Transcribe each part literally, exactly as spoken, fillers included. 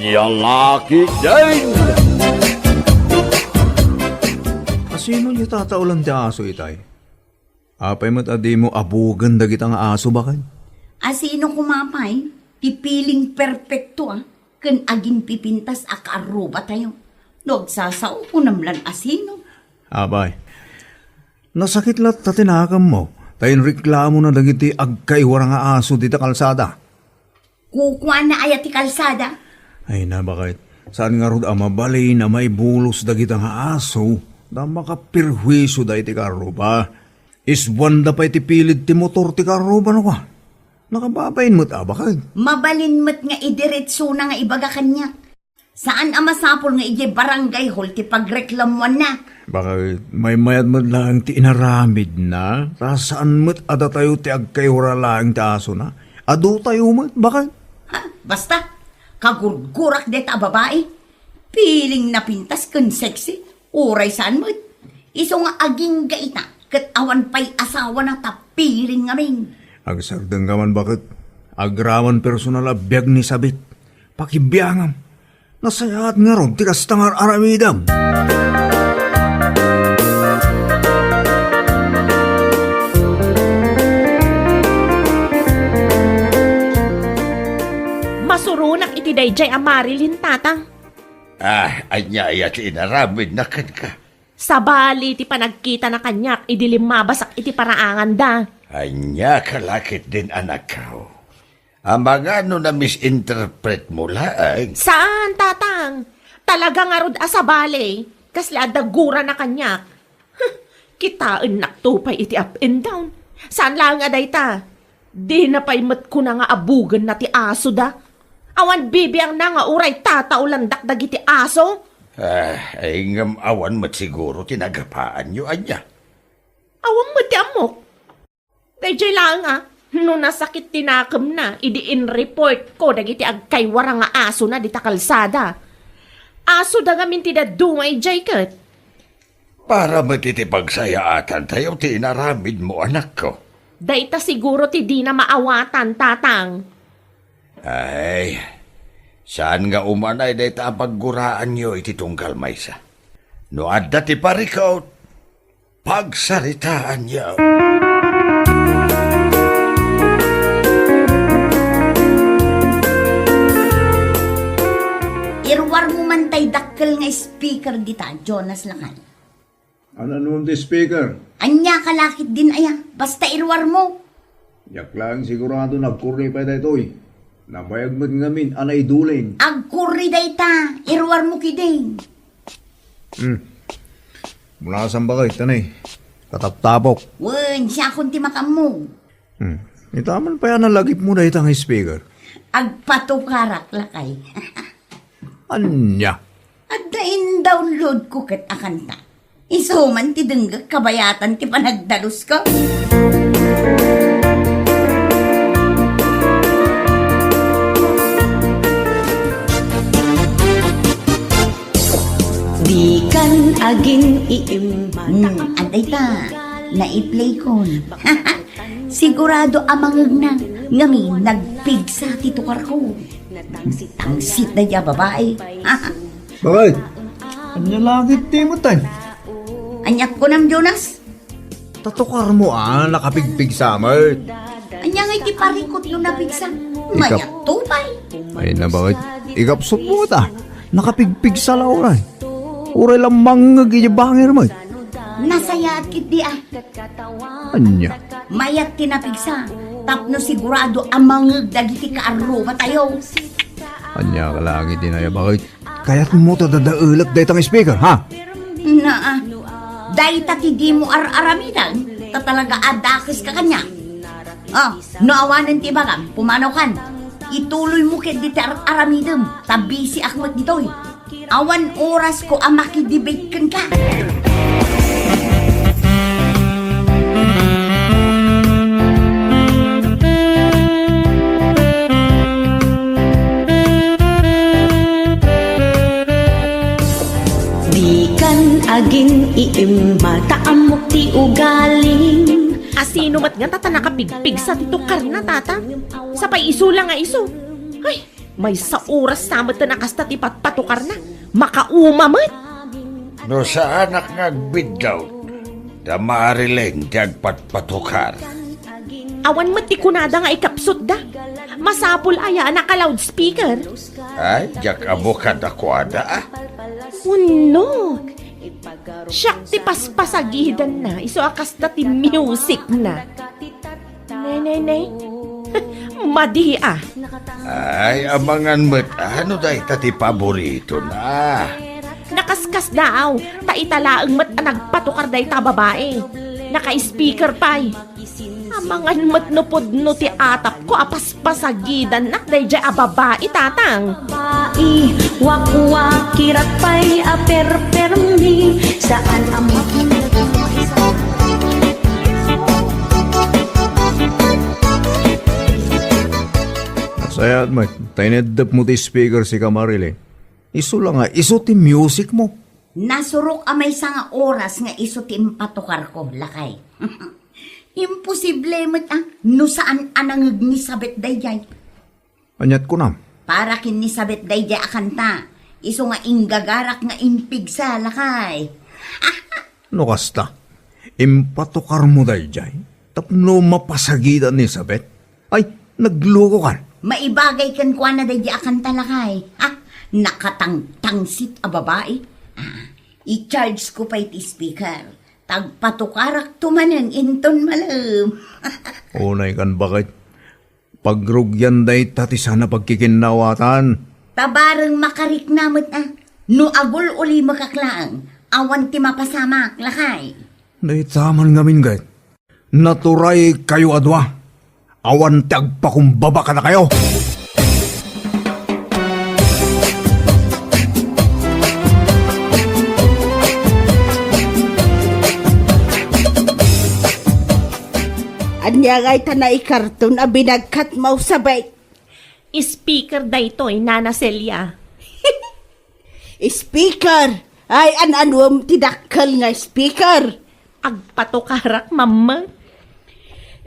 Yalaki din! Asino nga tataolan ti aso itay? Apay met a dimo abugen dagita nga aso, baket? Asino koma pay ti piling perpekto a ken aginpipintas a kaarrubatayo? No agsasao, kunam lan asino. Apay, nasakit latta ti nakemmo, ta inreklamona dagiti agkaiwara nga aso dita kalsada. Kukuana aya ti kalsada? Ay na, baket. Saan ngarud a mabalin a maibulos dagita nga aso, ta makaperhuisioda iti kaarruba. Isuanda pay ti pilid ti motor ti kaarruba, no ka? Nakababain met a, baket. Mabalin met nga idiretsona nga ibaga kaniak. Saan a masapul nga idiay barangay hall ti pagreklamuanna. Baket, maymayat met laeng ti inaramidna, ta saan met a datayo ti agkaiwara laeng ti asona. Adu tayo met, baket. Ha? Basta, kagurgurak dayta a babai. Piling napintas ken sexy, uray saan met. Isu nga agingga ita, ket awan pay asawana ta piling ngamin. Agsardengka man, baket. Agraman personal a biag ni sabit. Pakibiangam. Nasayaat ngarud ti kasta nga ar-aramidem. Masuronak iti daydiay a Marilyn, Tatang. Ah, ania aya ti inaramidna kenka? Sabali ti panagkitana kaniak idi limmabasak iti paraanganda. Ania ka la ketdin, anakko? Amangan no na-misinterpretmo laeng. Saan, Tatang. Talaga ngarud a sabali. Kasla adda gurana kaniak. Huh, kitaennakto pay iti up and down. Saan laeng a dayta. Dina pay met kuna nga abugenna ti asoda. Awan bibiangna nga uray tataolandak dagiti aso. Ah, ay ngem awan met siguro ti nagapaanyo, ania? Awan met ti ammok. Daydiay laeng a, no nasakit ti nakemna, idi inreportko dagiti agkaiwara nga asona dita kalsada. Asoda ngamin ti dadduma idiay ket. Para met iti pagsayaatantayo ti inaramidmo, anakko. Dayta siguro ti dina maawatan, Tatang. Ay, saan nga umanay dayta a pagguraanyo iti tunggal maysa. No adda ti parikut, pagsaritaanyo. Iruarmo man tay dakkel nga speaker dita, Jonas, lakay. Ano, ano ti speaker? Ania ka la ketdin aya? Basta iruarmo. Diak laeng sigurado nga agkurri pay daytoy. Nabayag met ngamin a naidulin. Agkurri dayta, iruarmo ketdin. Hmm. Bulasam, baket, ania? Kataptapok. Wen, siakon ti makaammo. Hmm. Ita man pay a nalagipmo dayta nga speaker. Agpatukarak, lakay. Ania? Adda in-download ko ket a kanta. Isu man ti denggek kabayatan ti panagdalusko. Dikan agin-iimmata. Hmm, adda ita. Naiplay kon. Sigurado a mangngegna. Ngamin, nagpigsa ti tukarko. Tangsit daydiay a babai. Baket? Ania la ketdi met ay? Ania kunam, Jonas? Ta tukarmo a nakapigpigsa met. Ania ngay ti parikut no napigsa? Ikap- Mayat to pay. Ay na, baket? Ikapsutmo ta. Nakapigpigsa la uray. Uray la mangngeg iti bangir met. Nasayaat ketdi a. Ania? Mayat ti napigsa. Tapno sigurado a mangngeg dagiti kaarrubatayo. Ania ka la ketdin aya, baket? Kayatmo ta dadaelek dayta nga speaker, ha? Naa. Dayta ti dimo ar-aramidan, ta talaga a dakeska kaniak. Oh, no awanen ti ibagam, pumanaw kan. Ituloymo ketdi ti ar-aramidem, ta bisiak met ditoy. Awan orasko a makidebate kenka. Dikan agin-iimmata, ammok ti ugalim. Asino met nga tata nakapigpigsa ti tukarna, tata? Sapay isu la nga isu. Ay, Maysa oras sa met a kasta ti patpatukarna. Makauma met. No saanak nga agbidlaw, da Marilyn ti agpatpatukar. Awan met ti kunada nga ikapsutda. Masapul aya a naka-loudspeaker? Ay, diak ammo kadakuada, ah. Wenno, siak ti paspasagidanna, isu a kasta ti musicna. Ne, ne, ne. Madi, ah. Ay, amangan met, ano dayta ti paboritona? Nakaskasdaaw, ta ita laeng met a nagpatukar dayta a babai. Naka-speaker pay. Amangan met no pudno ti atapko a paspasagidannak daydiay a babai, tatang. Babai, wakwaki, ratpay a perpermi, saan a makinig. Nasayaat met, ta ineddepmo ti speaker, sika Marilyn. Isu la nga, isu ti musicmo. Nasurok a maysa nga oras nga isu ti impatukarko, lakay. Imposible met a, no saan a nangeg ni Sabet daydiay. Aniat kunam? Para ken ni Sabet daydiay a kanta, isu nga inggagarak nga impigsa, lakay. No kasta, impatukarmo daydiay tapno mapasagidan ni Sabet? Ay, naglukokan. Maibagay kenkuana daydiay a kanta, lakay. Ha? Nakatangtangsit a babai. Ah, i-charge ko pay ti speaker. Tagpatukarakto manen inton malem. Unay kan baket. Pagrugian dayta ti saan a pagkikinnawatan. Tabareng makarikna met a. No agul-ulimekak laeng, awan ti mapasamak, lakay. Dayta man ngamin, ket naturay kayo a dua. Awan ti agpakumbaba kadakayo. Ania ngay ta naikarton a binagkat, Mau Sabet? Speaker daytoy, Nana Celia. Speaker? Ay, an-anuem ti dakkel nga speaker? Agpatukarak, Mama.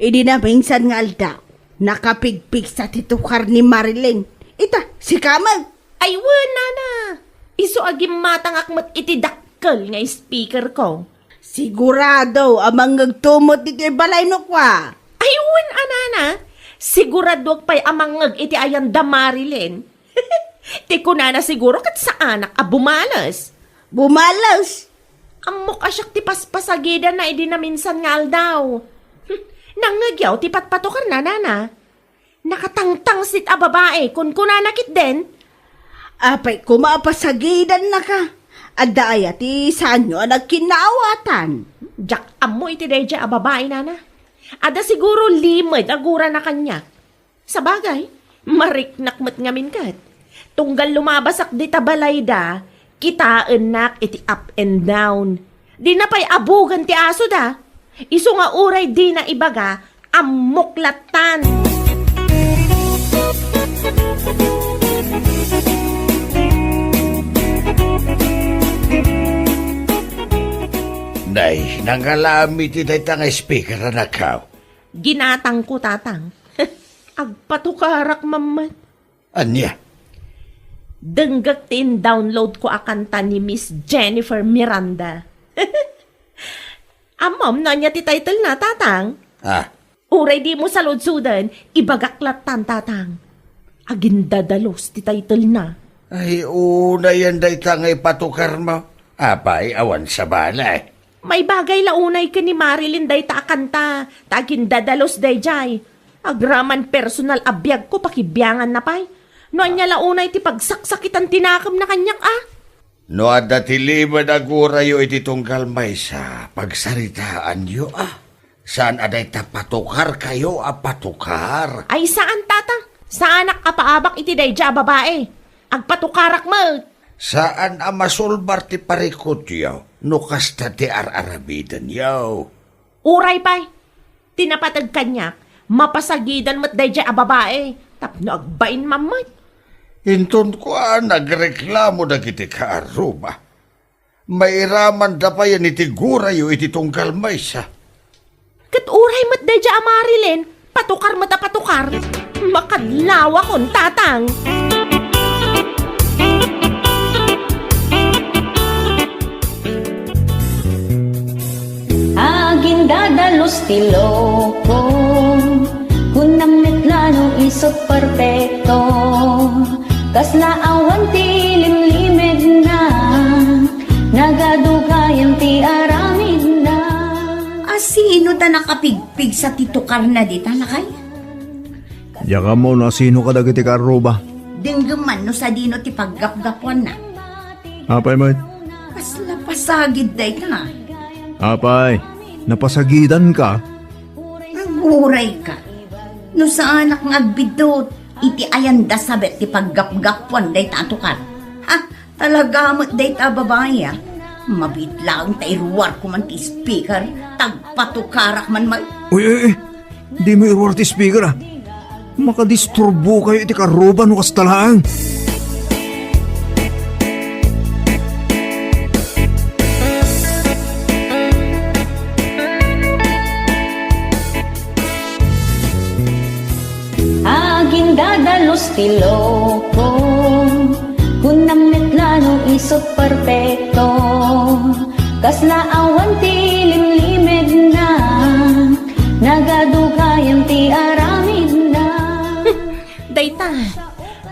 Idi naminsan nga aldaw, nakapigpigsa ti tukar ni Marilyn. Ita, sika met. Ay, wen, Nana. Isu a gimmatangak met iti dakkel nga speaker ko. Sigurado a mangngegto met ditoy balay no kua? Ay, wen a, Nana. Siguradoak pay a mangngeg iti ayan da Marilyn. Ti kunana siguro ket saanak a bumales. Bumales? Ammok a siak ti paspasagidanna idi naminsan nga aldaw. Hm, nangngegyo ti patpatukarna, Nana. Nakatangtangsit a babai, kunkunana ketdin. Apay koma a pasagidannaka. Adda aya ti saanyo a nagkinnaawatan? Diak ammo iti daydiay a babai, Nana. Adda siguro limed a gurana kaniak. Sabagay, mariknak met ngamin ket. Tunggal lumabasak dita balayda, kitaennak iti up and down. Dina pay abugen ti asoda. Isu nga uray dina ibaga, ammok lattan. Nay, nangalami ti dayta nga speaker, anakko. Ginatangko, tatang. Agpatukarak mammet. Ania? Denggek ti in-download ko a kanta ni Miss Jennifer Miranda. Ammom no ania ti title na, tatang? Ah. Uray dimo saludsoden, ibagak lattan, tatang. Agindadalos ti title na. Ay, unayen dayta nga ipatukarmo. Apay, awan sabali. Maibagay la unay ken ni Marilyn dayta a kanta, ta agindadalos daydiay. Agraman personal a biagko, pakibianganna pay. No ania la unay ti pagsaksakitan ti nakemna kaniak, a? No adda ti limed a gurayo iti tunggal maysa, pagsaritaanyo, a? Saan a dayta patukarkayo a patukar? Ay, saan, tata. Saanak a paabak iti daydiay a babai. Agpatukarak met. Saan a masulbar ti parikutyo no kasta ti ar-aramidenyo. Uray pay, ti napateg kaniak, mapasagidan met daydiay a babai tapno agbain mammet. Inton kua, nagreklamo dagiti kaarruma. Mairamanda payen iti gurayo iti tunggal maysa. Ket uray met daydiay a Marilyn, patukar met a patukar. Makadlawakon, Tatang! Agindadalus ti loko, kunam met la no isut' perpekto, kasla awan ti limlimedna, nagadu gayam ti aramidna. A sino ta nakapigpigsa ti tukarna dita, lakay? Diak ammo no asino kadagiti kaarruba. Denggem man no sadino ti paggapgapuanna. Apay met? Kasla pasagid dayta. Apay, napasagidanka? Agurayka. No saanak nga agbiddut, iti ayanda sabet ti paggapgapuan dayta a tukar. Ha? Talaga met dayta a babai, a. Mabiit laeng ta iruarko man ti speaker, ta agpatukarak man met. Uy, uy, uy! Dimo iruar ti speaker, a. Makadisturbokayo iti kaarruba no kasta laeng. Agindadalus ti loko, kunam met la no isut' perpekto, kasla awan ti limlimedna, nagadu gayam ti aramidna. Dayta,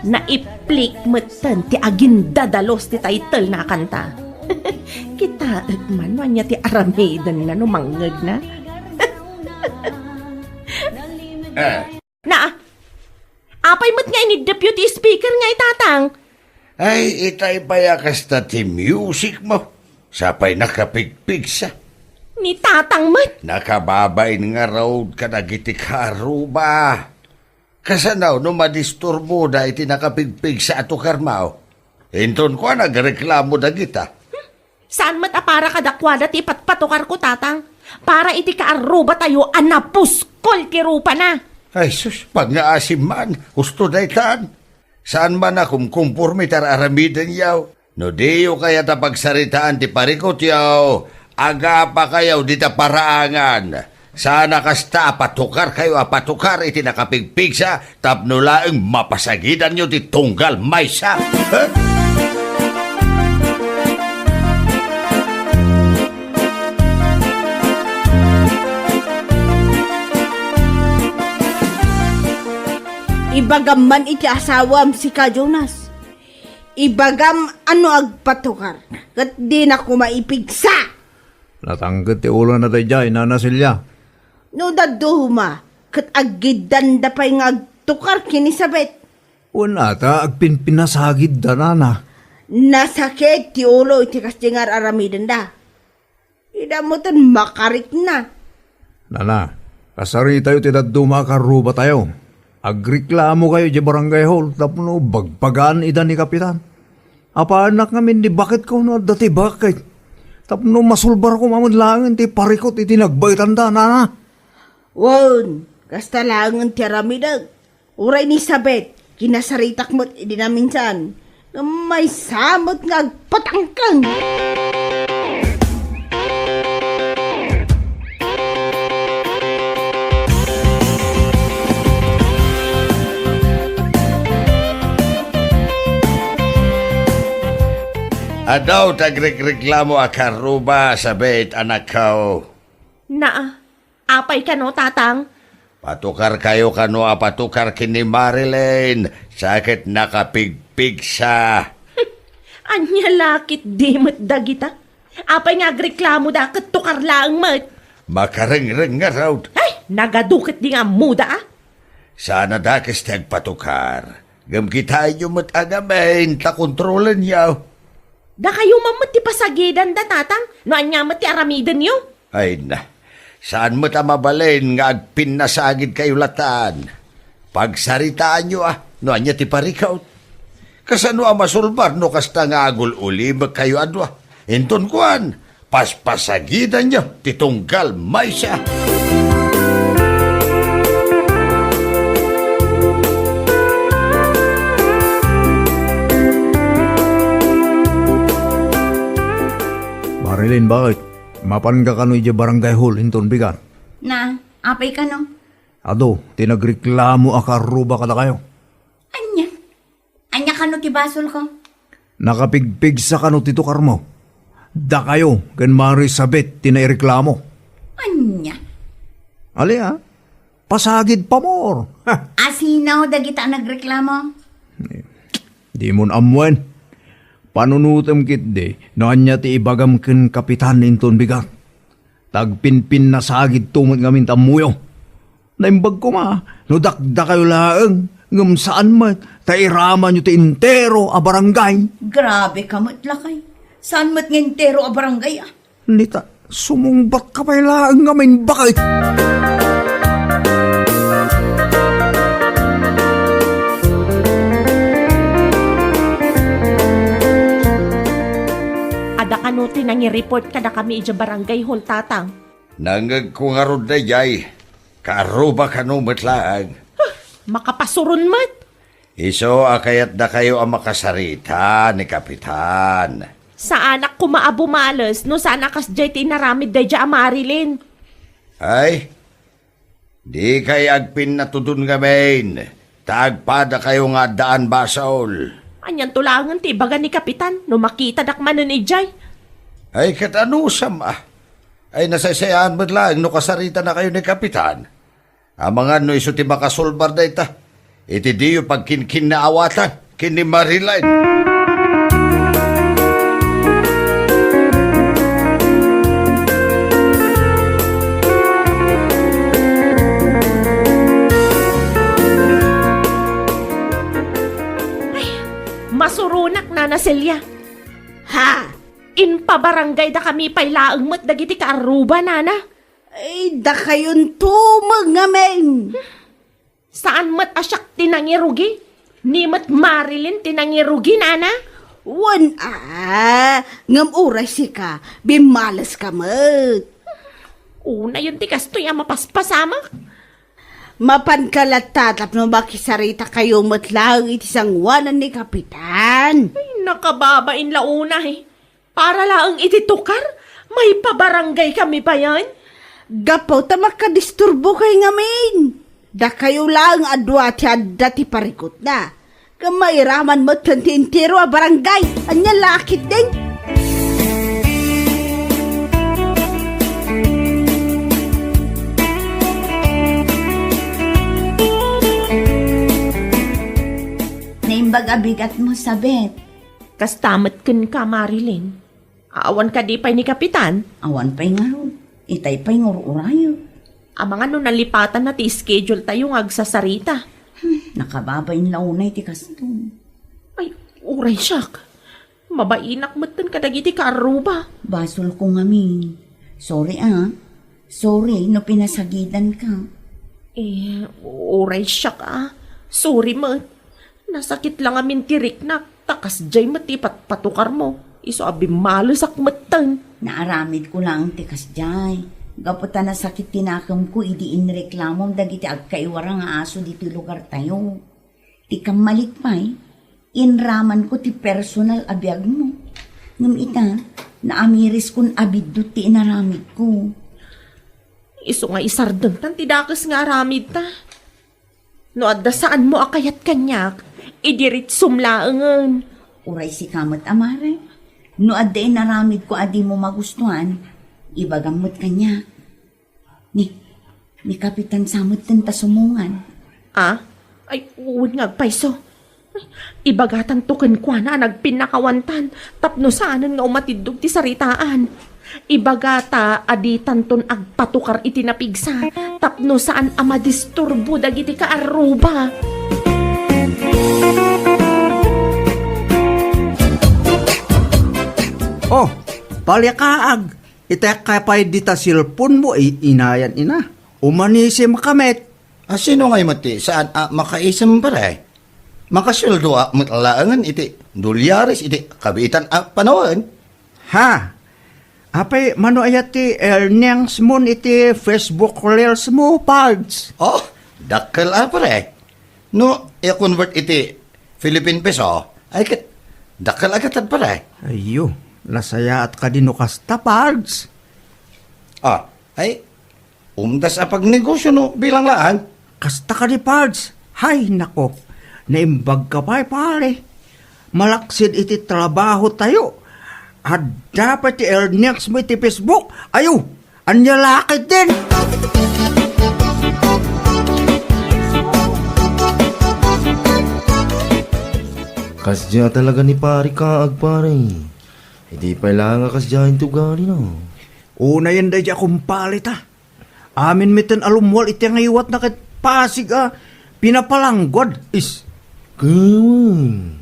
naiplik metten ti agindadalus ti title na kanta. Kitaek man no ania ti aramidenna no mangngegna. Eh. Na, apay met nga iniddepyo ti speaker nga itatang? Ay, itay pay a kasta ti music mo. Sapay nakapigpigsa. Ni tatang met. Nakababain ngarud kadagiti kaarruba. Kasano no madisturboda iti nakapigpigsa a tukarmo? Inton kuan, agreklamo dagita. Saan met a para kadakuada ti ipatpatukarko, tatang. Para iti kaarrubatayo a napuskol ti rupana. Ay sus, pangngaasim man, husto daytan. Saan man a kumkumporme ti ar-aramidenyo. No diyo kayat a pagsaritaan ti parikutyo, agapakayo dita paraangan. Saan a kasta a patukarkayo a patukar iti nakapigpigsa tapno laeng mapasagidanyo ti tunggal maysa. Huh? Ibagam man iti asawam, sika Jonas. Ibagam a no agpatukar, ket dina koma ipigsa. Natangket ti ulona daydiay, Nana Celia. No dadduma, ket aggiddanda pay nga agtukar ken ni Sabet. Wen ata, agpinpinasagidda, Nana. Nasakit ti ulo iti kasdi nga ar-aramidenda. Ida metten makarikna. Nana, kasaritayo ti dadduma a karrubatayo. Agreklamokayo idiay barangay hall tapno bagbagaan ida ni Kapitan. Apanak ngamin ni baketko no adda ti bakit. Tapno masulbarko man laengen ti parikut iti nagbaetanda, Nana. Wen, kasta laengen ti aramidek. Uray ni Sabet, kinasaritak met idi naminsan. Ngem maysa met nga agpatangkeng. Adu ti agrekreklamo a karruba, Sabet, anakko. Naa, apay kano, Tatang? Patukarkayo kano a patukar ken ni Marilyn, sa ket nakapigpigsa. Ania la ketdi met dagita? Apay nga agreklamoda ket tukar laeng met? Makarengreng ngarud. Ay, nagadu ketdi nga ammoda, a. Saan a dakes ti agpatukar. Ngem kitaenyo met a ngamin ta kontrolenyo. Dakayo man met ti pasagidanda, Tatang, no ania met ti aramidenyo. Ay na, saan met a mabalin nga agpinnasagidkayo latan. Pagsaritaanyo a no ania ti parikut. Kasano a masulbar no kasta nga agul-ulimekkayo a dua? Inton kuan, paspasagidanyo ti tunggal maysa. Marilyn, bakit? Mapanka kano idiay barangay hall inton bigat? Na, apay kano? Adu ti nagreklamo a kaarruba kadakayo. Ania? Ania kano ti basolko? Nakapigpigsa kano ti tukarmo? Dakayo ken Marisabet ti naireklamo. Ania? Ali, a? Pasagid pamor. Ha! Asino dagita a nagreklamo? Dimon ammoen. Panunotem ketdi no ania ti ibagam ken Kapitan inton bigat. Ta agpinpinnasagidto met ngamin ti ammoyo. Naimbag koma no dakdakayo laeng, ngem saan met ta iramanyo ti entero a barangay. Grabe ka met, lakay. Saan met nga entero a barangay, a? Nita, sumungbat ka pay laeng nga maimbag, ay. Adda kano ti nangireport kadakami idiay barangay hall, Tatang? Nangngegko ngarud daydiay. Kaarruba kano met laeng. Huh, makapasuron met. Isu a kayatdakayo a makasarita ni Kapitan. Saanak koma a bumales no saan a kasdiay ti inaramid daydiay a Marilyn. Ay, dikay agpinnatudon ngamin, ta agpadakayo nga addaan basol. Anianto laengen ti ibaga ni Kapitan no makitadak manen idiay? Ay, ket anusam, a? Ay, nasaysayaan met laeng no kasaritanakayo ni Kapitan. Amangan no isu ti makasolbar dayta iti diyo pagkinkinnaawatan ken ni Marilyn. Ay, masuronak, Nana Celia. Ha? Impabarangaydakami pay laeng met dagiti kaarruba, Nana. Ay, dakayonto met ngamin. Saan met a siak ti nangirugi? Ni met Marilyn ti nangirugi, Nana? Wen a, ngem uray sika, bimmales ka met. Unayen ti kastoy a mapaspasamak. Mapanka latta tapno makisaritakayo met laeng iti sangoanan ni Kapitan. Ay, nakababain la unay. Para laeng iti tukar, maipabarangaykami payen? Gapu ta makadisturbokay ngamin. Dakayo laeng a dua ti adda ti parikutna. Ngem mairaman metten ti entero a barangay. Ania la ketdin? Naimbag a bigatmo, Sabet. Kasta met kenka, Marilyn. Awan kadi pay ni Kapitan? Awan pay ngarud. Itay pay ngur-urayo. Amangan no nalipatanna ti schedule tayo nga agsasarita. Hmm, nakababain la unay ti kasto. Ay, uray siak. Mabainak metten kadagiti kaarruba. Basolko ngamin. Sorry, a. Sorry no pinasagidanka. Eh, uray siak, a. Sorry met. Nasakit la ngamin ti riknak, ta kasdiay met ti patpatukarmo. Isu a bimmalesak metten. Naaramidko laeng ti kasdiay. Gapu ta nasakit ti nakemko idi inreklamom dagiti agkaiwara nga aso ditoy lugartayo. Ti kammalik pay, inramanko ti personal a biagmo. Ngem ita, naamiriskon a biddut ti inaramidko. Isu nga isardengtan ti dakes nga aramidta. No adda saanmo a kayat kaniak, idiritsom laengen. Uray sika met, a mare. No adda inaramidko a dimo magustuan, ibagam met kaniak. Ni, ni Kapitan sa metten ta sumungan. A? Ay, wen nga agpayso. Ibagatanto kenkuana a nagpinnakawantan tapno saanen nga umatiddog ti saritaan. Ibagata a ditanton agpatukar iti napigsa tapno saan a madisturbo dagiti kaarruba. Oh, palakaag. Itekka pay dita cellphone mo, i-, inayan ina. Umanisim ka met. A, sino ngay met ti saan a makaisim, pare? Makasueldo a met laengen iti dolyares iti kabiitan a panawen. Ha? Apay, mano aya ti earnings mo iti Facebook Reels mo, Pards? Oh, dakkel a, pare. No i-convert iti Philippine peso, ay ket dakkel a gatad, pare. Ayyo, nasayaat kadi no kasta, Pards. Ah, ay, umdas a pagnegosyo no bilang laeng. Kasta kadi, Pards? Hay, nako. Naimbag ka pay, pare. Malaksid iti trabaho tayo. Adda pay ti earnings mo iti Facebook. Ayo, ania la ketdin? Kasdiay talaga ni Pare Kaag, pare. Idi pay la nga kasdiay ti ugalina. Unayen daydi a kumpare ta. Amin metten a lummual iti ngiwatna ket pasig a pinapalangguad. Is. Kawan.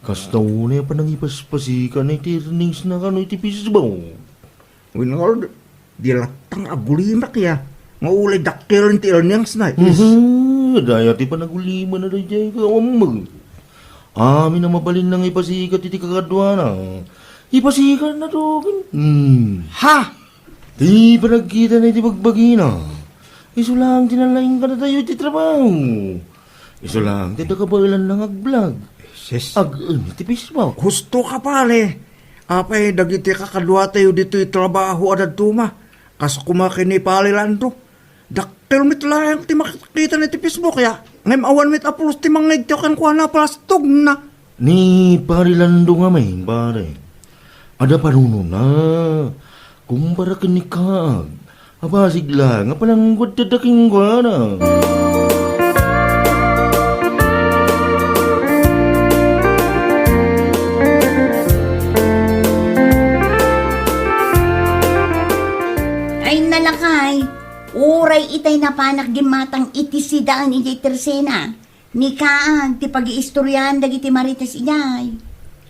Kasta unay a panangipaspasikatna iti earningsna kano iti Facebook. Winard, di latta nga agulimak ya. Nga ulay dakkel ti earningsna. Is. Mhm, daya ti panagulimana daydiay, kawan mo. Amin a mabalinna nga ipasikat iti kakaduana. Ipasikatna to, ken. Hmm. Ha? Ti panagkitana iti bagbagina. Isu laeng ti nalaing kadatayo iti trabaho. Isu laeng ti adda kabaelanna nga agblog. Sis. Ag-en iti Facebook. Husto ka, pare. Apay, dagiti kakaduatayo ditoy trabaho a dadduma. Kas koma ken ni Pare Lando. Dakkel met laeng ti makitana iti Facebook, ya. Ngem awan met a pulos ti mangngegtayo kenkuana, plastogna. Ni Pare Lando ngamin, pare. Adda panunona. Kumpara ken ni Kaag. Apasig la nga palangguad ti adda kenkuana. Ay, nalakay. Uray itay napanak gimmatang iti sidaen idiay tersena. Ni Kaag ti pagiistorian dagiti Marites idiay.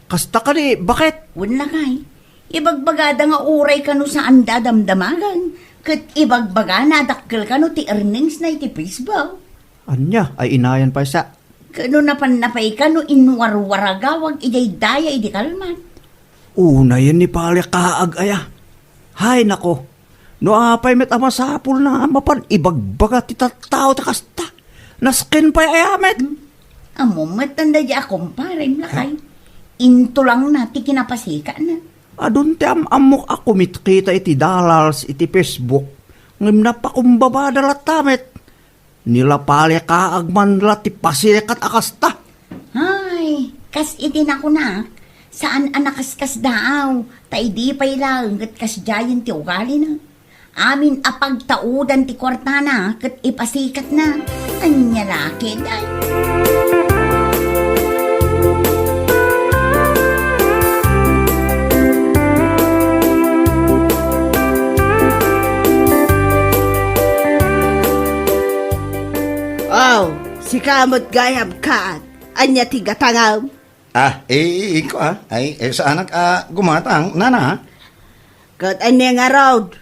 Kasta kadi, baket? Wen lakay. Ibagbagada nga uray kano saanda a damdamagan, ket ibagbagana a dakkel kano ti earningsna iti Facebook. Ania, ay inayan pay sa? Kano napanna pay kano inwarwaragawag idiay daya idi kalman. Unayen ni Pare Kaag aya. Hay nako, no apay met a masapulna a mapan ibagbaga ti tattao ti kasta, nasken pay aya met. Hmm? Ammom met daydi a kumparem lakay. Intulangna ti kinapasikatna. Adun ti am-ammok a kumitkita iti dollars iti Facebook, ngem napakumbabada latta met. Ni la Pare Kaag man la ti pasikat a kasta. Ay, kas iti nakunak, saan a nakaskasdaaw, ta idi pay laeng ket kasdiayen ti ugalina. Amin a pagtaudan ti kuartana ket ipasikatna. Ania la ketdin? Aw, sika met gayam, Kaag. Ania ti gatangam? Ah, eh, iko, ah. Ay, eh, saanak a gumatang, nana? Ket ania ngarud?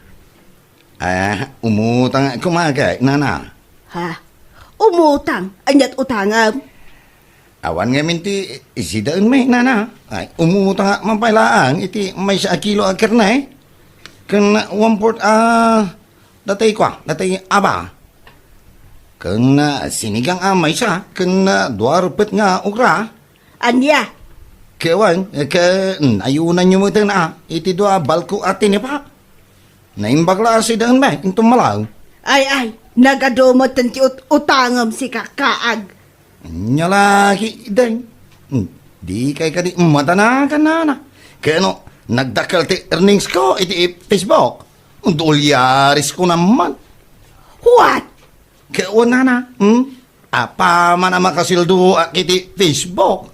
Ah, umutang koma, nana. Ha? Umutang? Ania't utangam? Awan ngamin ti sidaenmi, nana. Ay, umutang man pay laeng iti maysa a kilo a karne. Ken one-fourth a datay kua, datay aba. Ken, ah, sinigang a maysa, ken, ah, dua rupet nga okra. Ania? Ket wen, ket, mm, ayunanyo met, ah, iti dua a balko a tinipa. Naimbag la a sidaenmi, inton malaw. Ay, ay, nagadu met ti ut-, utangem sika, Kaag. Ania la ketdin? Hmm, dikay kadi matanagan, nana. Ket no, nagdakkel ti earnings ko iti Facebook. Dolyares ko naman. What? Ket wen, nana, hmm? Apaman a makasildoak iti Facebook,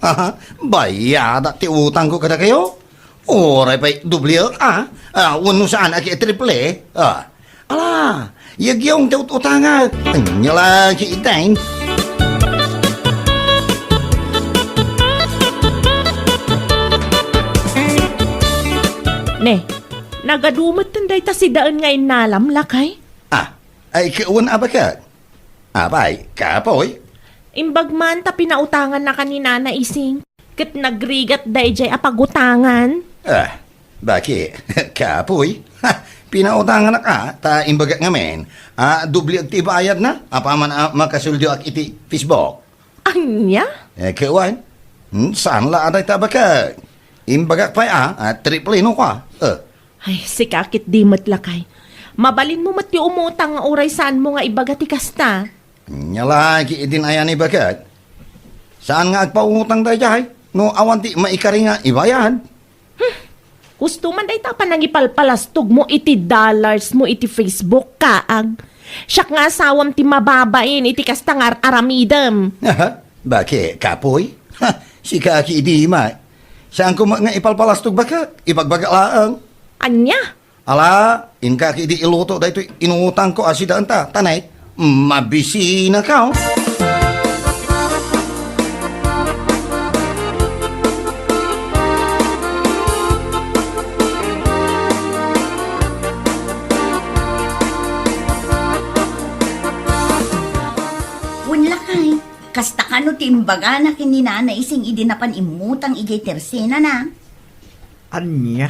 bayadak ti utangko kadakayo. Uray pay doble, ah, ah, wenno saan a triple, ah. Ala, yagyong ti ut-utangak. Ania la ketdin? Ne, nagadu met dayta sidaen nga innalam, lakay? Ah, ay, ket wen a baket. Apay, kapoy? Imbag man ta pinautangannaka ni Nana Ising, ket nagrigat daydiay a pagutangan. Ah, baki, kapoy? Ha, pinautangannaka, ta imbagak ngamin, ah, doble ti ibayadna, apaman a makasuldoak iti Facebook. Ania? Eh, ket wen? Hmm, saan la a dayta baket? Imbagak pay a, ah, triple no kua. Eh. Ay, sika ketdi met lakay. Mabalinmo met ti umutang nga uray saanmo nga ibaga ti kasta. Ania la ket idin aya ni baket? Saan nga agpautang daydiay no awan ti maikari nga ibayad? Gusto man dayta panangipalpalastog mo iti dollars mo iti Facebook, kaag. Siak nga asawam ti mababain iti kasta nga ar-aramidem. Aha, baki, kapoy? Ha, sika ki idi ma. Saan ko nga ipalpalastog baka? Ibagbaga laeng. Ania? Ala, inka ki idi iluto daytoy inutangko a sidaenta, tanay, mabisina ka, oh. Wen lakay, kasta kano ti imbagana ken ni Nana Ising idi napan immutang idiay tersenana? Ania?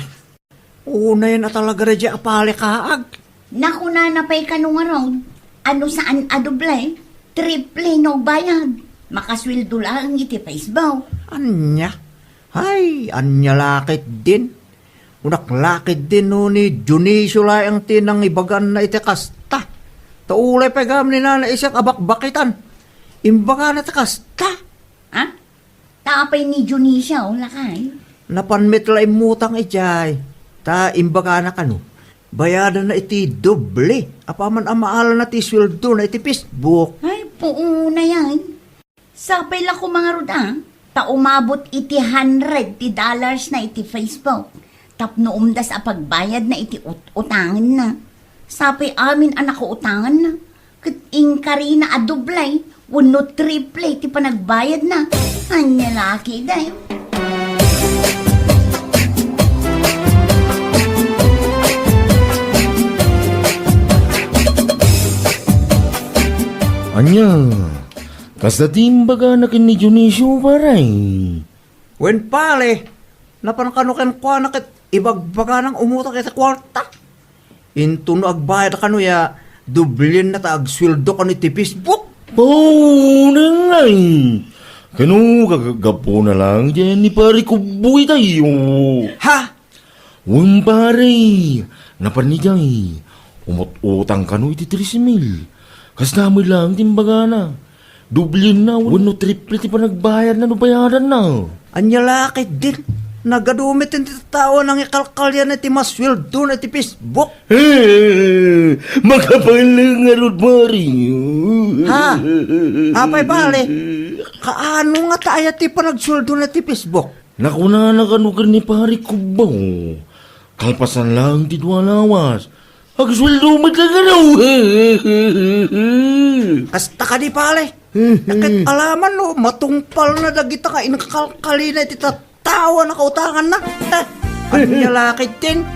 Unayen a talaga daydiay a pale, kaag. Nakunana pay kano ngarud, a no saan a doble, triple no agbayad, makasueldo laeng iti Facebook. Ania? Ay, ania la ketdin? Kunak la ketdin no ni Dionisio laeng ti nangibaganna iti kasta. Ta ulay pay gayam ni Nana Ising a bakbakitan. Imbagana ti kasta. Ha? Ta apay ni Dionisio, lakay? Napan met la immutang idiay. Ta imbagana kano, bayadanna iti doble apaman a maalana ti sueldona iti Facebook. Ay, puunayen. Sapay la koma ngarud a, ta umabot iti hundred ti dollars na iti Facebook. Tapno umdas a pagbayadna iti ut-, utangenna. Sapay amin a nakautanganna. Ket inkarina a doble wenno triple ti panagbayadna. Ania la ketdin? Ania? Kasta ti imbagana ken ni Dionisio, pare? Wen, pare, napan kano kenkuana ket ibagbagana nga umutang iti kuarta. Intono agbayad kano ya, doblienna ta agsueldo kano iti Facebook. Puunan ngay! Kano gagapuna lang diay ni Pare Kubboy tayo? Ha? Wen, pare, napan idiay, umut-utang kano iti tres mil. Kasta met lang ti imbagana. Doblienna wenno triple ti panagbayadna no bayadanna. Ania la ketdin? Nagadu met ti tattao a nangikalkalian iti masueldona iti Facebook. Eh, makapaileng ngarud, pare. Ha? Apay, pare? Kaano nga ta aya ti panagsueldona iti Facebook? Nakunana kano ken ni Pare Kubbo, kalpasan lang ti dua lawas, agsueldo met lang kano. Kasta kadi, pare? Ket alaman no matungpalna dagita nga inkalkalina iti tattao a nakautanganna. Eh, ania la ketdin?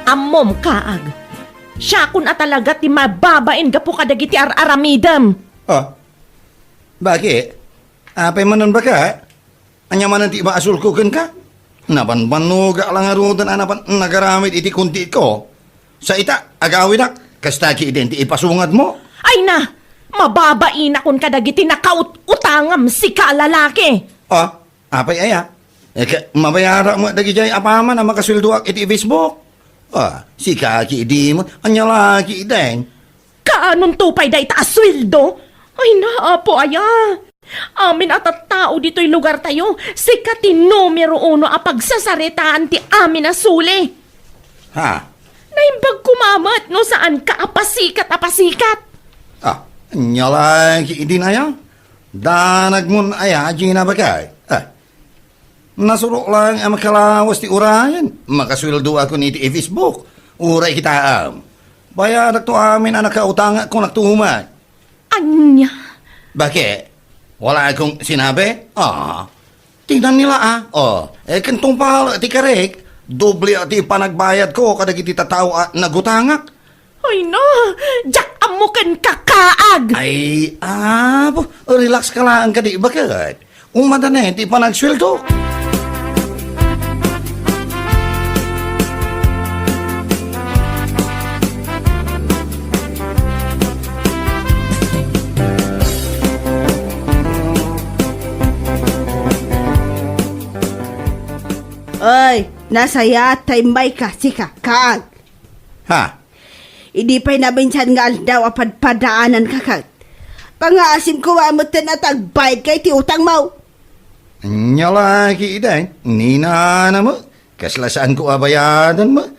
Ammom, kaag, siakon a talaga ti mababain gapu kadagiti ar-aramidem. Ah, baki? Apay manen baka? Ania manen ti ibasolko kenka? Nabanbannogak la ngaruden a napan nagaramid iti kuntiitko. Sa ita, agawidak, kasta ketdin ti ipasungatmo? Ay na! Mababainakon kadagiti nakaut-utangam, sika a lalaki! Ah, apay aya? Eh, ka-, mabayarak met dagidiay apaman a makasueldoak iti Facebook. Ah, sika ketdin, ania la ketdin? Kaanonto pay dayta a sueldo? Ay na, Apo aya! Amin a tattao ditoy lugartayo, sika ti numero uno a pagsasaritaan ti amin a suli. Ha? Naimbag koma met no saanka a pasikat a pasikat. Ah, ania la ketdin aya? Danagmon aya, Gina, bakay? Ah, Nasurok lang a makalawas ti urayen. Makasueldoakon iti Facebook. Uray kitaem. Bayadakto amin a nakautangakon a tumak. Ania? Baki? Wala akong sinabi? Ah. Tingnan nila, ah. Oh, eh, ken tungpal ti karek, doble ti panagbayadko kadagiti tattao a nagutangak. Ay na, diak ammo kenka, kaag! Ay, apo, relax ka lang kadi, baket? Umadanen ti panagsueldo. Nasayaat ta immayka, sika, Kaag. Ha? Idi pay naminsan nga aldaw a padpadaananka ket, pangaasim koma metten a ta agbayadka iti utangmo. Ania la ketdin, ninana met, kasla saanko a bayadan met.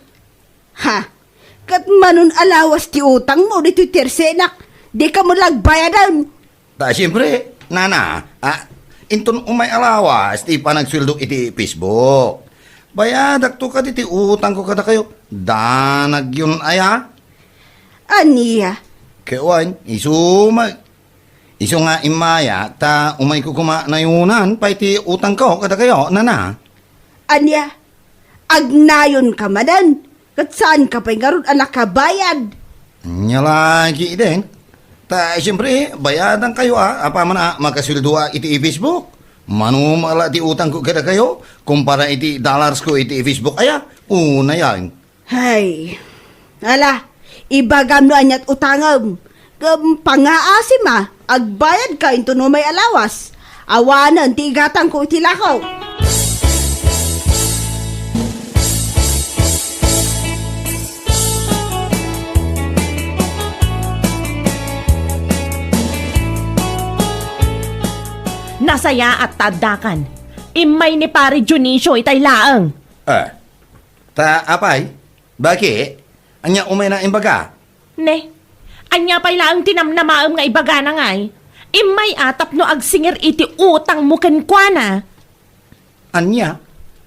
Ha? Ket mano alawas ti utangmo ditoy tersenak, dika met la agbayadan. Ta siempre, nana, ah, inton umay alawas ti panagsueldo iti Facebook. Bayadakto kadi ti utangko kadakayo. Danagyon aya? Ania? Ket wen, isu met. Isu nga immaya, ta umayko koma nayonan pay ti utangko kadakayo, nana. Ania? Agnayonka manen, ket saanka pay ngarud a nakabayad? Ania la ketdin. Ta, siempre, bayadankayo a, apaman a makasueldoak iti Facebook. Mano met la ti utangko kadakayo, kumpara iti dollarsko iti Facebook aya, unayen. Hay, ala, ibagam no aniat utangem. Ngem pangaasim a, agbayadka inton umay alawas. Awanen ti igatangko iti lako. Nasayaat ta addakan. Immay ni Pare Dionisio itay laeng. Eh, ta apay? Baki? Ania umayna imbaga? Ne, ania pay laeng ti namnamaem nga ibagana ngay? Immay a tapno agsingir iti utangmo kenkuana. Ania?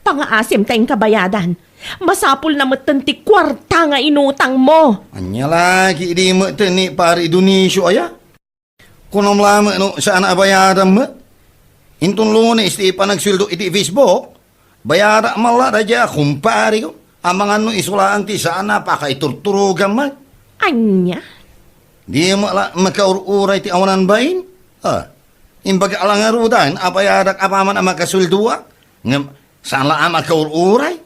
Pangaasim ta inka bayadan. Masapulna metten ti kuarta nga inutangmo. Ania la ketdi metten ni Pare Dionisio aya? Kunom laeng no saan a bayadam met. Inton Lunes ti panagsueldo iti Facebook, bayadak man la daydiay a kumpareko. Amangan no isu laeng ti saan a pakaiturturogam met. Ania? Di met la makaur-uray ti awanan bain? Ah, imbaga la ngaruden a bayadak apaman a makasueldoak. Ngem saan la a makaur-uray?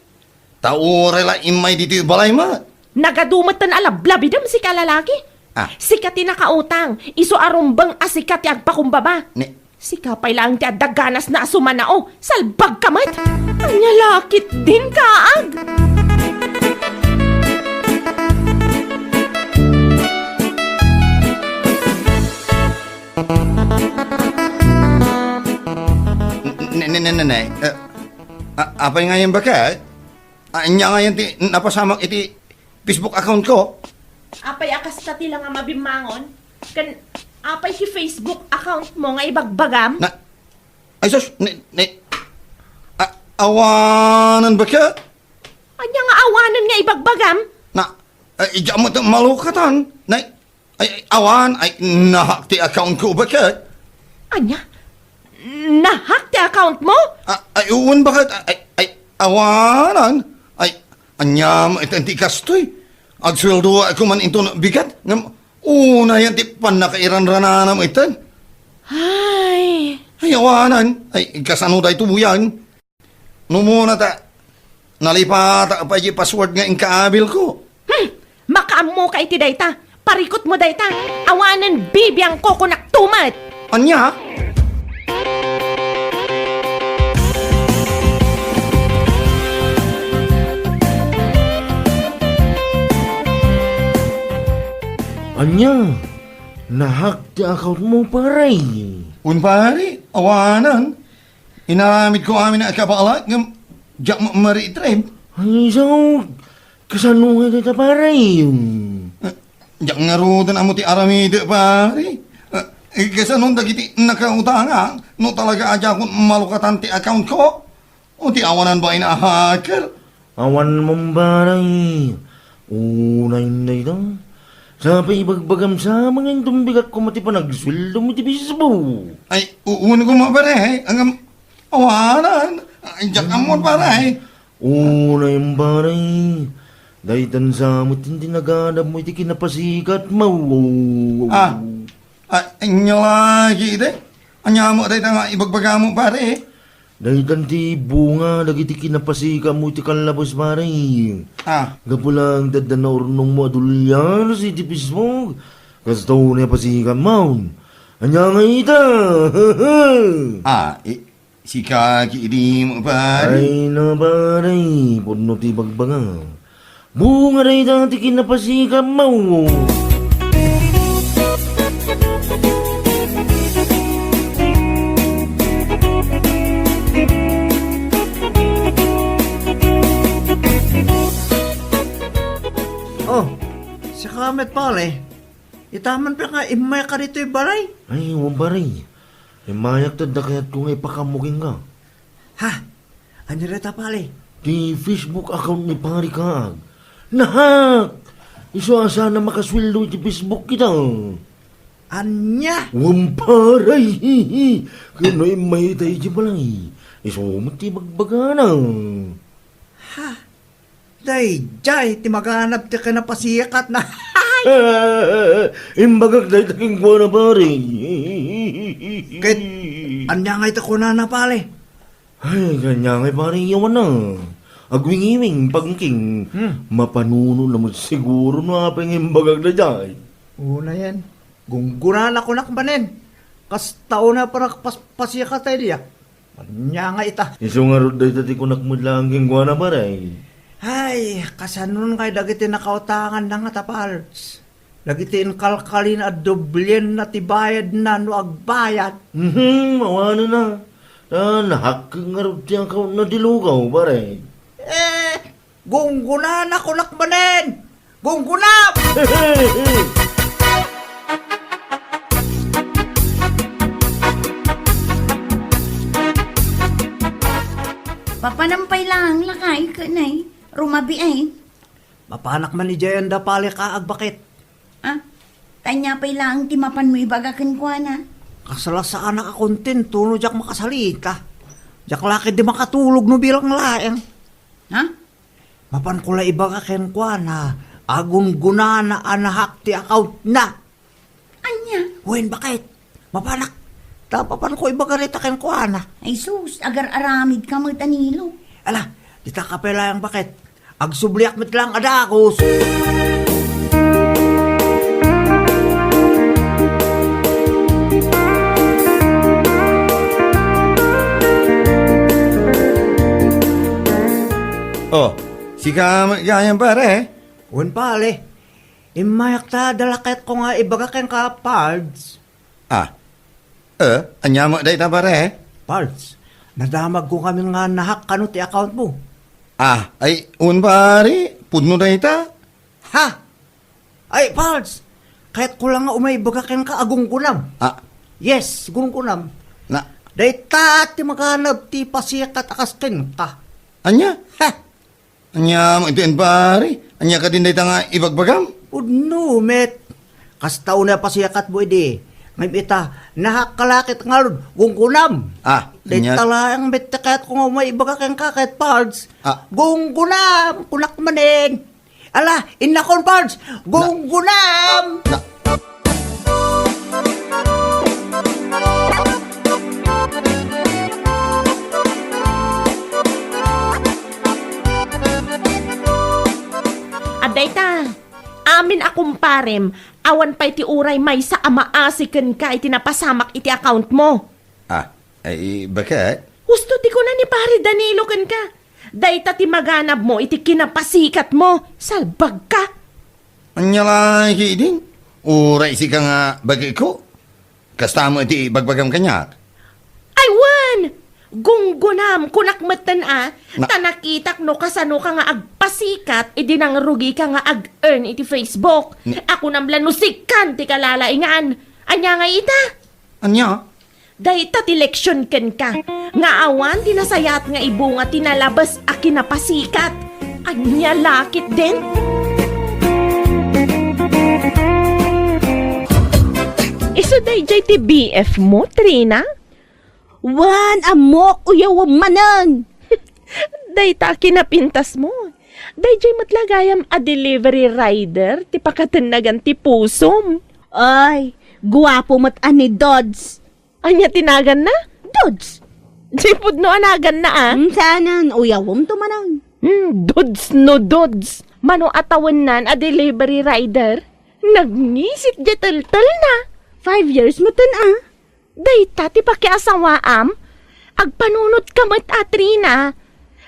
Ta uray la immay ditoy balay met. Nagadu metten a lablabidem, sika lalaki. Ah. Sika ti nakautang, isu a rumbeng a sika ti agpakumbaba. Ni- Sika pay laeng ti adda ganasna a sumanao, salbagka met. Ania la ketdin, Kaag? Ne, ne, ne, ne, ne. Eh, a-, apay ngayen baket? Ania ngayen ti napasamak iti Facebook account ko? Apay a kasta ti la nga mabimmangon? Ken apay ti Facebook account mo nga ibagbagam? Na, ay sus, ni, ni, a-, awanen baket? Ania nga awanen nga ibagbagam? Na, ay, diak met malukatan. Na, ay, ay, awan, ay, nahack ti account ko baket. Ania? Nahack ti account mo? A-, ay, wen baket, ay, ay, awanan. Ay, ania met iti kastoy? Agsueldoak man inton bigat, ngem unayen ti pannakairanrananam iten. Ay. Ay, awanan. Ay, kasano daytoyen? No muna ta, nalipatak pay di password nga inkaabilko. Hmm! Makaammoka iti dayta. Parikutmo dayta. Awanen bibiangko kunak tumet. Ania? Ania? Nahack ti account mo, pare? Wen, pare, awanen. Inaramidko amin a kabaelan ngem diak ma-, ma-retrieve. Ay, so, kasano nga dayta, pare? Eh, diak ngaruden ammo ti aramidek, pare. Eh, kasano dagiti nakautanga no talaga a diakon malukatan ti account ko? O ti awanan bain a hacker? Awan, pare. Unayen dayta. Sapay ibagbagam sa mga inton bigat koma ti panagsueldom iti Facebook. Ay, u-, wen koma, pare. Ngem awanan. Ay, diak ammon, pare. Unayen, pare. Daytan sa met ti naganabmo iti kinapasikat mo. Ah, ah, ania la ketdi? Ania met dayta nga ibagbagam, pare? Daytan ti bunga dagiti kinapasikatmo iti kallabos, pare. Ah. Gapu laeng ti adda naurnongmo a dolyar iti Facebook. Kastoy ti napasikatmo. Ania nga ita? Ah, i-, Sika, kiidim, pare. Ay na, pare, pudno ti bagbaga. Bunga dayta ti kinapasikatmo. Oh, sika met, pare. Ita man pay nga immayka ditoy balay? Ay, wen, pare. Immayak ta adda kayatko nga ipakammo kenka. Ha? Ania dayta, pare? Ti Facebook account ni Pare Kaag. Na-hack! Isu a saan a makasueldo iti Facebook ita. Ania? Wen, pare. Ket no immayta iti balay, isu met ti ibagbagana. Ha? Daydiay ti maganab ti kinapasikatna. Imbagak dayta kenkuana, pare. Ket ania ngay ti kunana, pare? Ay, ania ngay, pare, yawanna. Agwingiwing, pagngking. Hmm. Mapanunotna met siguro no apay nga imbagak daydiay. Una yan. Gunggunana kunak manen. Kasta una panagpas-, pasikatay diak. Ania nga ita? Isu ngarud dayta ti kunak met laeng kenkuana, pare. Ay, kasanon ngay dagiti nakautanganna ngata, Pards? Dagiti inkalkalina a doblienna ti bayadna no agbayad. Mhm, awanenna. Ta na-hack ngarud ti accountna ti lugaw, pare. Eh, gunggunana kunak manen! Gunggunam! Papanam pay laeng lakay ken ay, rumabi ay. Mapanak man idiay anda pale ka agbakit. Ah, ania pay laeng ti mapanmo ibaga kenkuana? Kasla saanak a kontento no diak makasalita. Diak la ketdi makatulog no bilang laeng. Ha? Mapanko la ibaga kenkuana a gunggunana a na-hack ti accountna. Ania? Wen, bakit? Mapanak. Ta mapanko ibaga dayta kenkuana. Ay sus, agar-aramidka met, Danilo. Ala, dita ka pay laeng, bakit? Agsubliak met laeng a dagus. Oh, sika met gayam, pare? Wen, pare. Immayak ta adda la kayatko nga ibaga kenka, Pards. Ah. Eh, ania met dayta, pare? Pards, nadamagko ngamin nga na-hack kano ti accountmo. Ah, ay, wen, pare, pudno dayta. Ha? Ay, Pards, kayatko la nga umay ibaga kenka a gunggunam. Ah. Yes, gunggunam. Na- Dayta ti maganab ti pasikat a kas kenka. Ania? Ha? Ania met iti, pare? Ania kadin dayta nga ibagbagam? Pudno met. Kasta unay a pasikatmo idi. Ngem ita, na-hack ka la ket ngarud, gunggunam. Ah, ania? Dayta laeng met ti kayatko nga umay ibaga kenka ket, Pards. Ah. Gunggunam, kunak manen. Ala, innakon, Pards. Na- Gunggunam! Na- Adda ita, amin a kumparem, awan pay ti uray maysa a maasi kenka iti napasamak iti account mo. Ah, ay, bakit? Husto ti kuna ni Pare Danilo kenka. Dayta ti maganabmo iti kinapasikatmo. Salbagka! Ania la, Kiding? Uray sika nga bagiko? Kasta met ti ibagbagam kaniak? Ay, wen! Gunggunam, kunak metten a, na- ta nakitak no kasanoka nga agpasikat idi nangrugika nga ag-earn iti Facebook. Ni- Akunam la no sikan ti kalalaingan. Ania nga ita? Ania? Dayta ti leksion kenka, nga awan ti nasayaat nga ibunga ti nalabes a kinapasikat. Ania la ketdin? Isu daydiay ti B F mo, Trina? Wen, ammok, uyawem manen. Dayta a kinapintasmo. Daydiay met la gayam a delivery rider ti pakatennagan ti pusom. Ay, guapo met a ni Dods. Ania ti naganna? Dods. Di pudno a naganna, a? Hmm, saanen, uyawemto manen. Hmm, Dods no Dods. Mano a tawennan a delivery rider? Nagngisit di teltelna. Five years metten, a. Dayta ti pakiasawaam? Agpanunotka met, a Trina.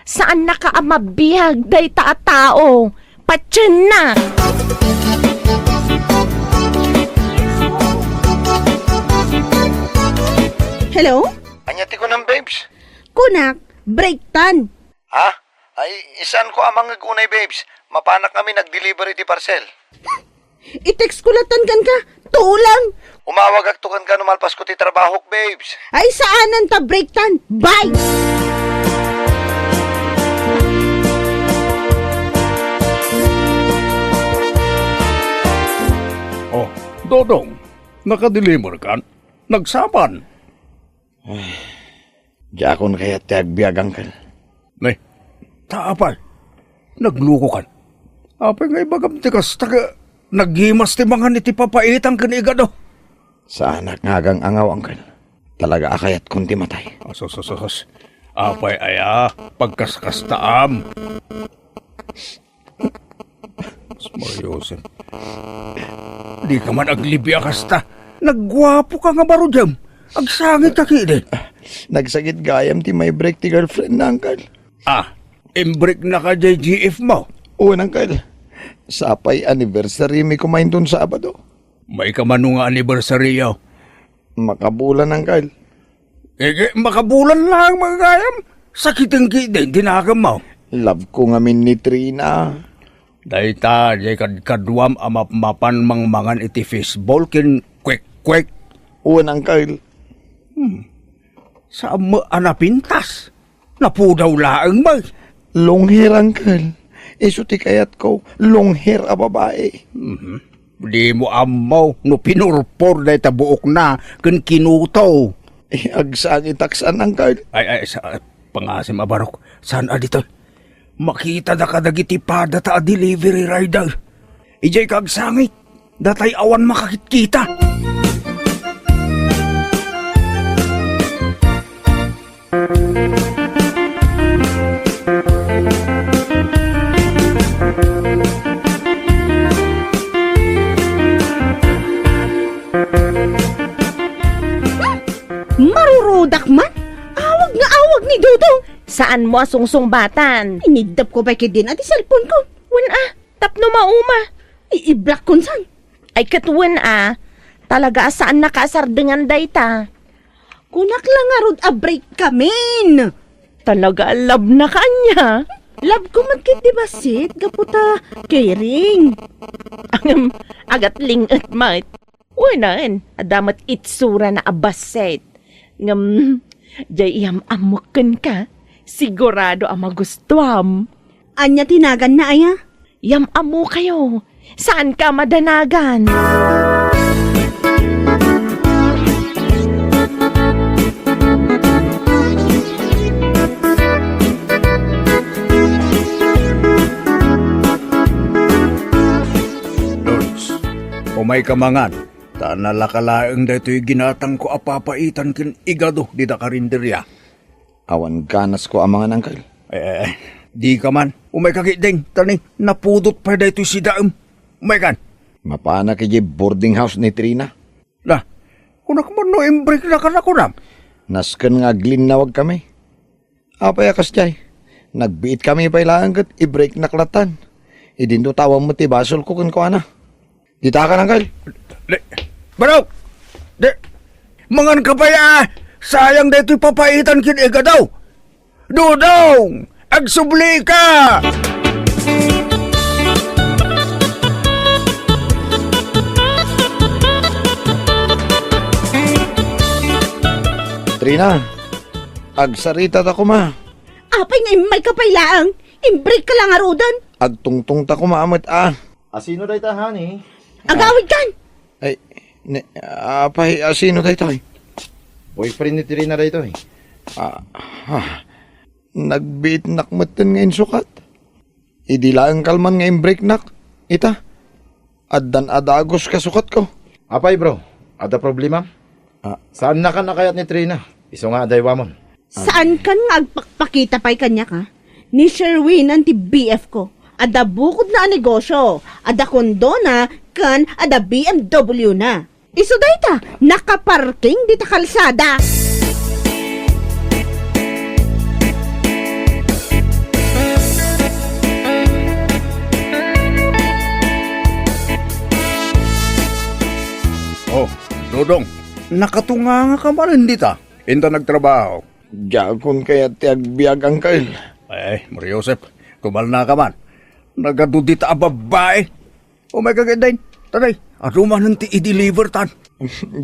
Saannaka a mabiag dayta a tao. Patienna! Hello? Ania ti kunam, babes? Kunak, break tan. Ha? Ay, saan ko a mangngeg unay, babes. Mapanak ngamin ag-deliver iti parcel. I-text ko latan kenka. Tulang. Umawagakto kenka no malpasko ti trabahok, babes. Ay, saanen ta break tan. Bye! Oh, Dodong, naka-deliver kan? Nagsapan? Ay, diakon kayat ti agbiag, Uncle. Nay, ta apay, nagluko kan. Apay nga ibagam ti kasta ket naggimas ti mangan iti papaitan ken igado? Saanak nga agang-angaw, Uncle. Talaga a kayatkon ti matay. Asus, asus, asus. Apay aya, pagkaskastaam. Mario Joseph. Dika man aglibbi a kasta. Nagguapoka nga baro diam. Agsangit ka kidi. Nagsakit gayam ti maibreak ti girlfriend na, Uncle. Ah, imbreak na ka diay G F mo? Wen, Uncle. Sapay anniversary mi kumainton Sabado. May kamano nga anniversary yo? Makabulan, Uncle. Ege, makabulan laeng, mga gayam. Sakiten ki din, dinagam mo. Love ko ngamin ni Trina. Dayta, diay kadkaduam a mapmapan mangmangan iti fishball ken kwek-kwek. Wen, Uncle. Hmm. Saan mo a napintas? Napudaw laeng, bay. Long hair, Uncle. Isu ti kayatko, long hair a babae. Mhm. Dimo ammo no pinurpor dayta buokna ken kinuto. Eh, agsangitak saan, Uncle. Ay, ay, sa, pangasim a barok. Saan a ditoy? Makita da kadagiti padata a delivery rider. Idiay ka agsangit. Datay awan makakitkita. Marurudak man? Awag nga awag ni Dodong. Saan mo a sungsungbatan? Iniddap ko pay ket din a ti cellphone ko. Wen a, tapno mauma. I-block kon san. Ay, ket wen a, talaga a saan nakaasardengan dayta. Kunak la ngarud a break kamin. Talaga a love na kanya. Love ko met ket di bassit, gapu ta caring. Angem, agatling-et met. Unaen, adda met itsurana a bassit. Ngem, diay iyam-ammok kenka, sigurado a magustuam. Ania ti naganna aya? Iyam-ammokayo, saanka a madanagan. Lods, umayka mangan. Ta nalaka laeng daytoy ginatangko a papaitan ken igado dita karinderia. Awan ganasko a mangan, Uncle. Eh, eh, eh, dika man. Umayka ketdin, ta ni, napudot pay daytoy sidaem. Umaykan. Mapanak idiay boarding house ni Trina. Na, kunak man no imbreakna kadakulam. Nasken nga aglinnawagkami. Apay a kasdiay? Nagbiitkami pay laeng ket ibreaknak latan. Idinto tawen met ti basolko kenkuana. Ditakan, Uncle. Di, Barok! Di, manganka pay a sayang daytoy papaitan ken igado. Dodong! Agsublika! Trina, agsarita ta koma. Apay nga immayka pay laeng? Imbreakka la ngaruden? Agtungtong ta koma met a. Asino dayta, honey? Agawidkan! Ay, ne, apay, asino daytoy? Boyfriend ni Trina daytoy. Ah, ah, nagbiitnak metten nga insukat. Idi laeng kalman nga imbreaknak, ita, addan a dagus kasukatko. Apay, bro, adda problema? Ah. Saannakan a kayat ni Trina. Isu nga adaywamon. Saankan nga agpakpakita pay kaniak, a? Ni Sherwin ti B F ko. Adda bukodna a negosyo, adda kondona, ken adda B M W na. Isu dayta, nakaparking dita kalsada. Dodong, nakatunganga ka manen dita. Inta nagtrabaho. Diakon kayat ti agbiag, Uncle. Eh, Maria Joseph, kumalna ka man. Nagadu dita a babbai. Umay ka, Geden. Taday, adu manen ti i-deliver tan.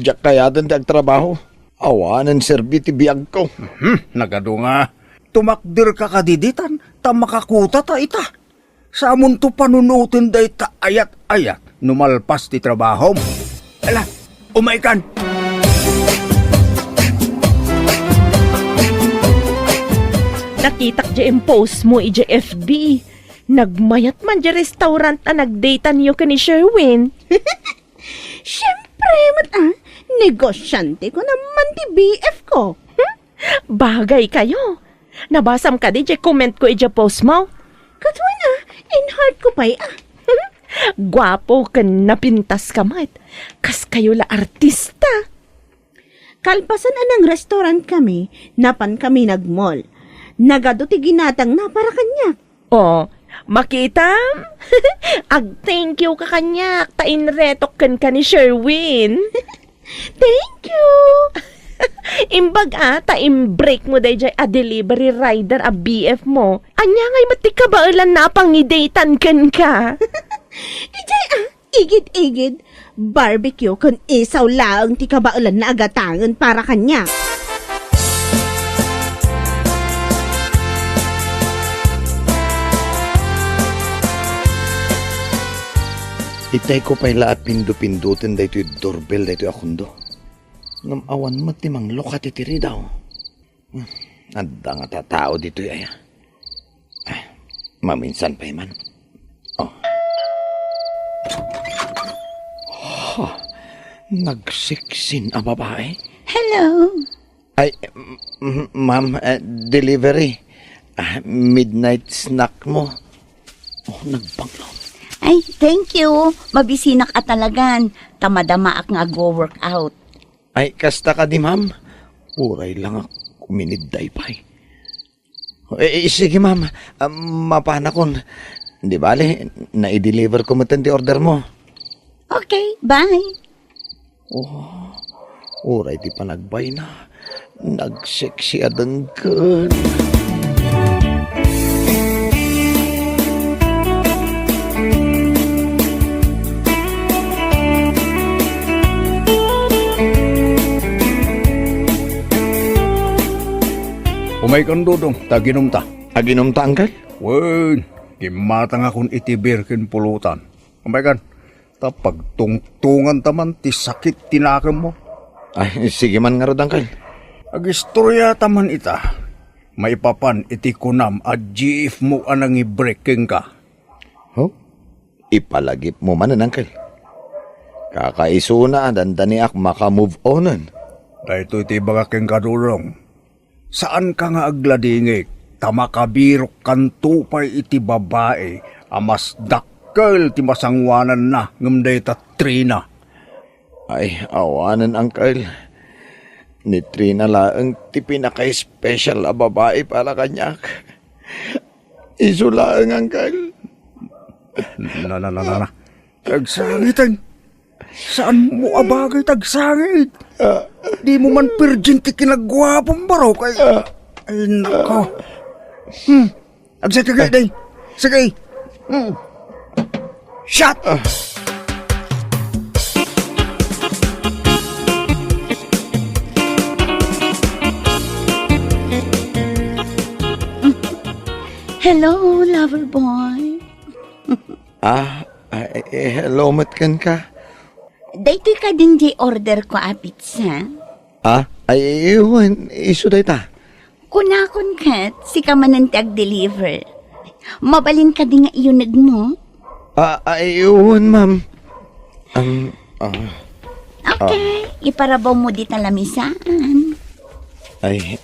Diak kayaten ti agtrabaho. Awanen serbi ti biagko. Hmm, nagadu nga. Tumakder ka kadi ditan, ta makakuta ta ita. Samonto panunoten dayta ayat-ayat no malpas ti trabahom. Ala, umay kan. Nakitak di post mo ija F B. Nagmayat man di restaurant a nagdatean yo ken ni Sherwin. Siyempre, met, ah, negosyante ko naman ti B F ko. Hmm? Bagay kayo. Nabasam kadi jay comment ko ija post mo? Kaduana, in-heart ko pay, ah. Guapo ken napintas ka met. Kas kayo la artista. Kalpasan a nang-restaurant kami, napan kami nag-mall. Nagadu ti ginatangna para kaniak. Oh, makitam? Ag-thank you ka kaniak, ta inretok kenka ni Sherwin. Thank you! Imbag a, ta in-break mo dayjay a delivery rider a B F mo. Ania ngay met ti kabaelanna a pangidatean kenka? Ijay a, igid-igid, barbecue ken isaw laeng ti kabaelanna a gatangen para kaniak. Itay ko pay la a pindo-pindoten daytoy doorbell daytoy a kondo. Ngem awan met ti manglukat iti ridaw. Hmm, adda nga tatao ditoy aya. Ah, maminsan pay man. Oh. Ha, nagsiksin a babae? Hello. Ay, m-, m-, ma'am, eh, delivery. Ah, midnight snack mo. Oh, nagbanglo. Ay, thank you. Mabisinak a talagan. Ta madamaak nga agwo-workout. Ay, kasta kadi, ma'am? Uray lang a kuminidday pay. Eh, eh, sige, ma'am. Ah, mapanakon. Di bale, nai-deliver ko metten ti order mo. Okay, bye. Oh, uray ti panagbayna. Nagseksi a denggen. Umaykan, Dodong, ta aginumta. Aginumta, Uncle? Wen, kimmatangakon iti beer ken pulutan. Umaykan, ta pagtungtonganta man ti sakit ti nakemmo. Ay, sige man ngarud, Uncle. Agistoryata man ita. Maipapan iti kunam a G F mo a nangi-break kenka. Ho? Ipalagipmo manen, Uncle. Kakaisuna a dandaniak maka-move onen. Daytoy ti ibagak kenka, Dodong. Saanka nga agladingit, ta makabirokkanto pay iti babai a mas dakkel ti masangoananna ngem dayta Trina. Ay, awanen, Uncle. Ni Trina laeng ti pinaka-special a babai para kaniak. Isu laeng, Uncle. Na, na, na, na, na. Agsangiten. Saan mo a bagay ti agsangit? Ah. Di mo man virgin ti kinaguapom, baro, kay, ah, ay, nako. Hmm. Agsakit ka, day. Sige. Hmm. Shot! Ah. Hello, lover boy. Ah, ah, eh, eh, hello met kenka. Daytoy kadin di order ko a pizza? Ah, ay, wen, isu dayta. Kunakon ket, sika manen ti agdeliver. Mabalin kadi nga iyunegmo? Ah, ay, wen, ma'am. Am, ah. Okay, ah, iparabawmo dita lamisaan. Ay,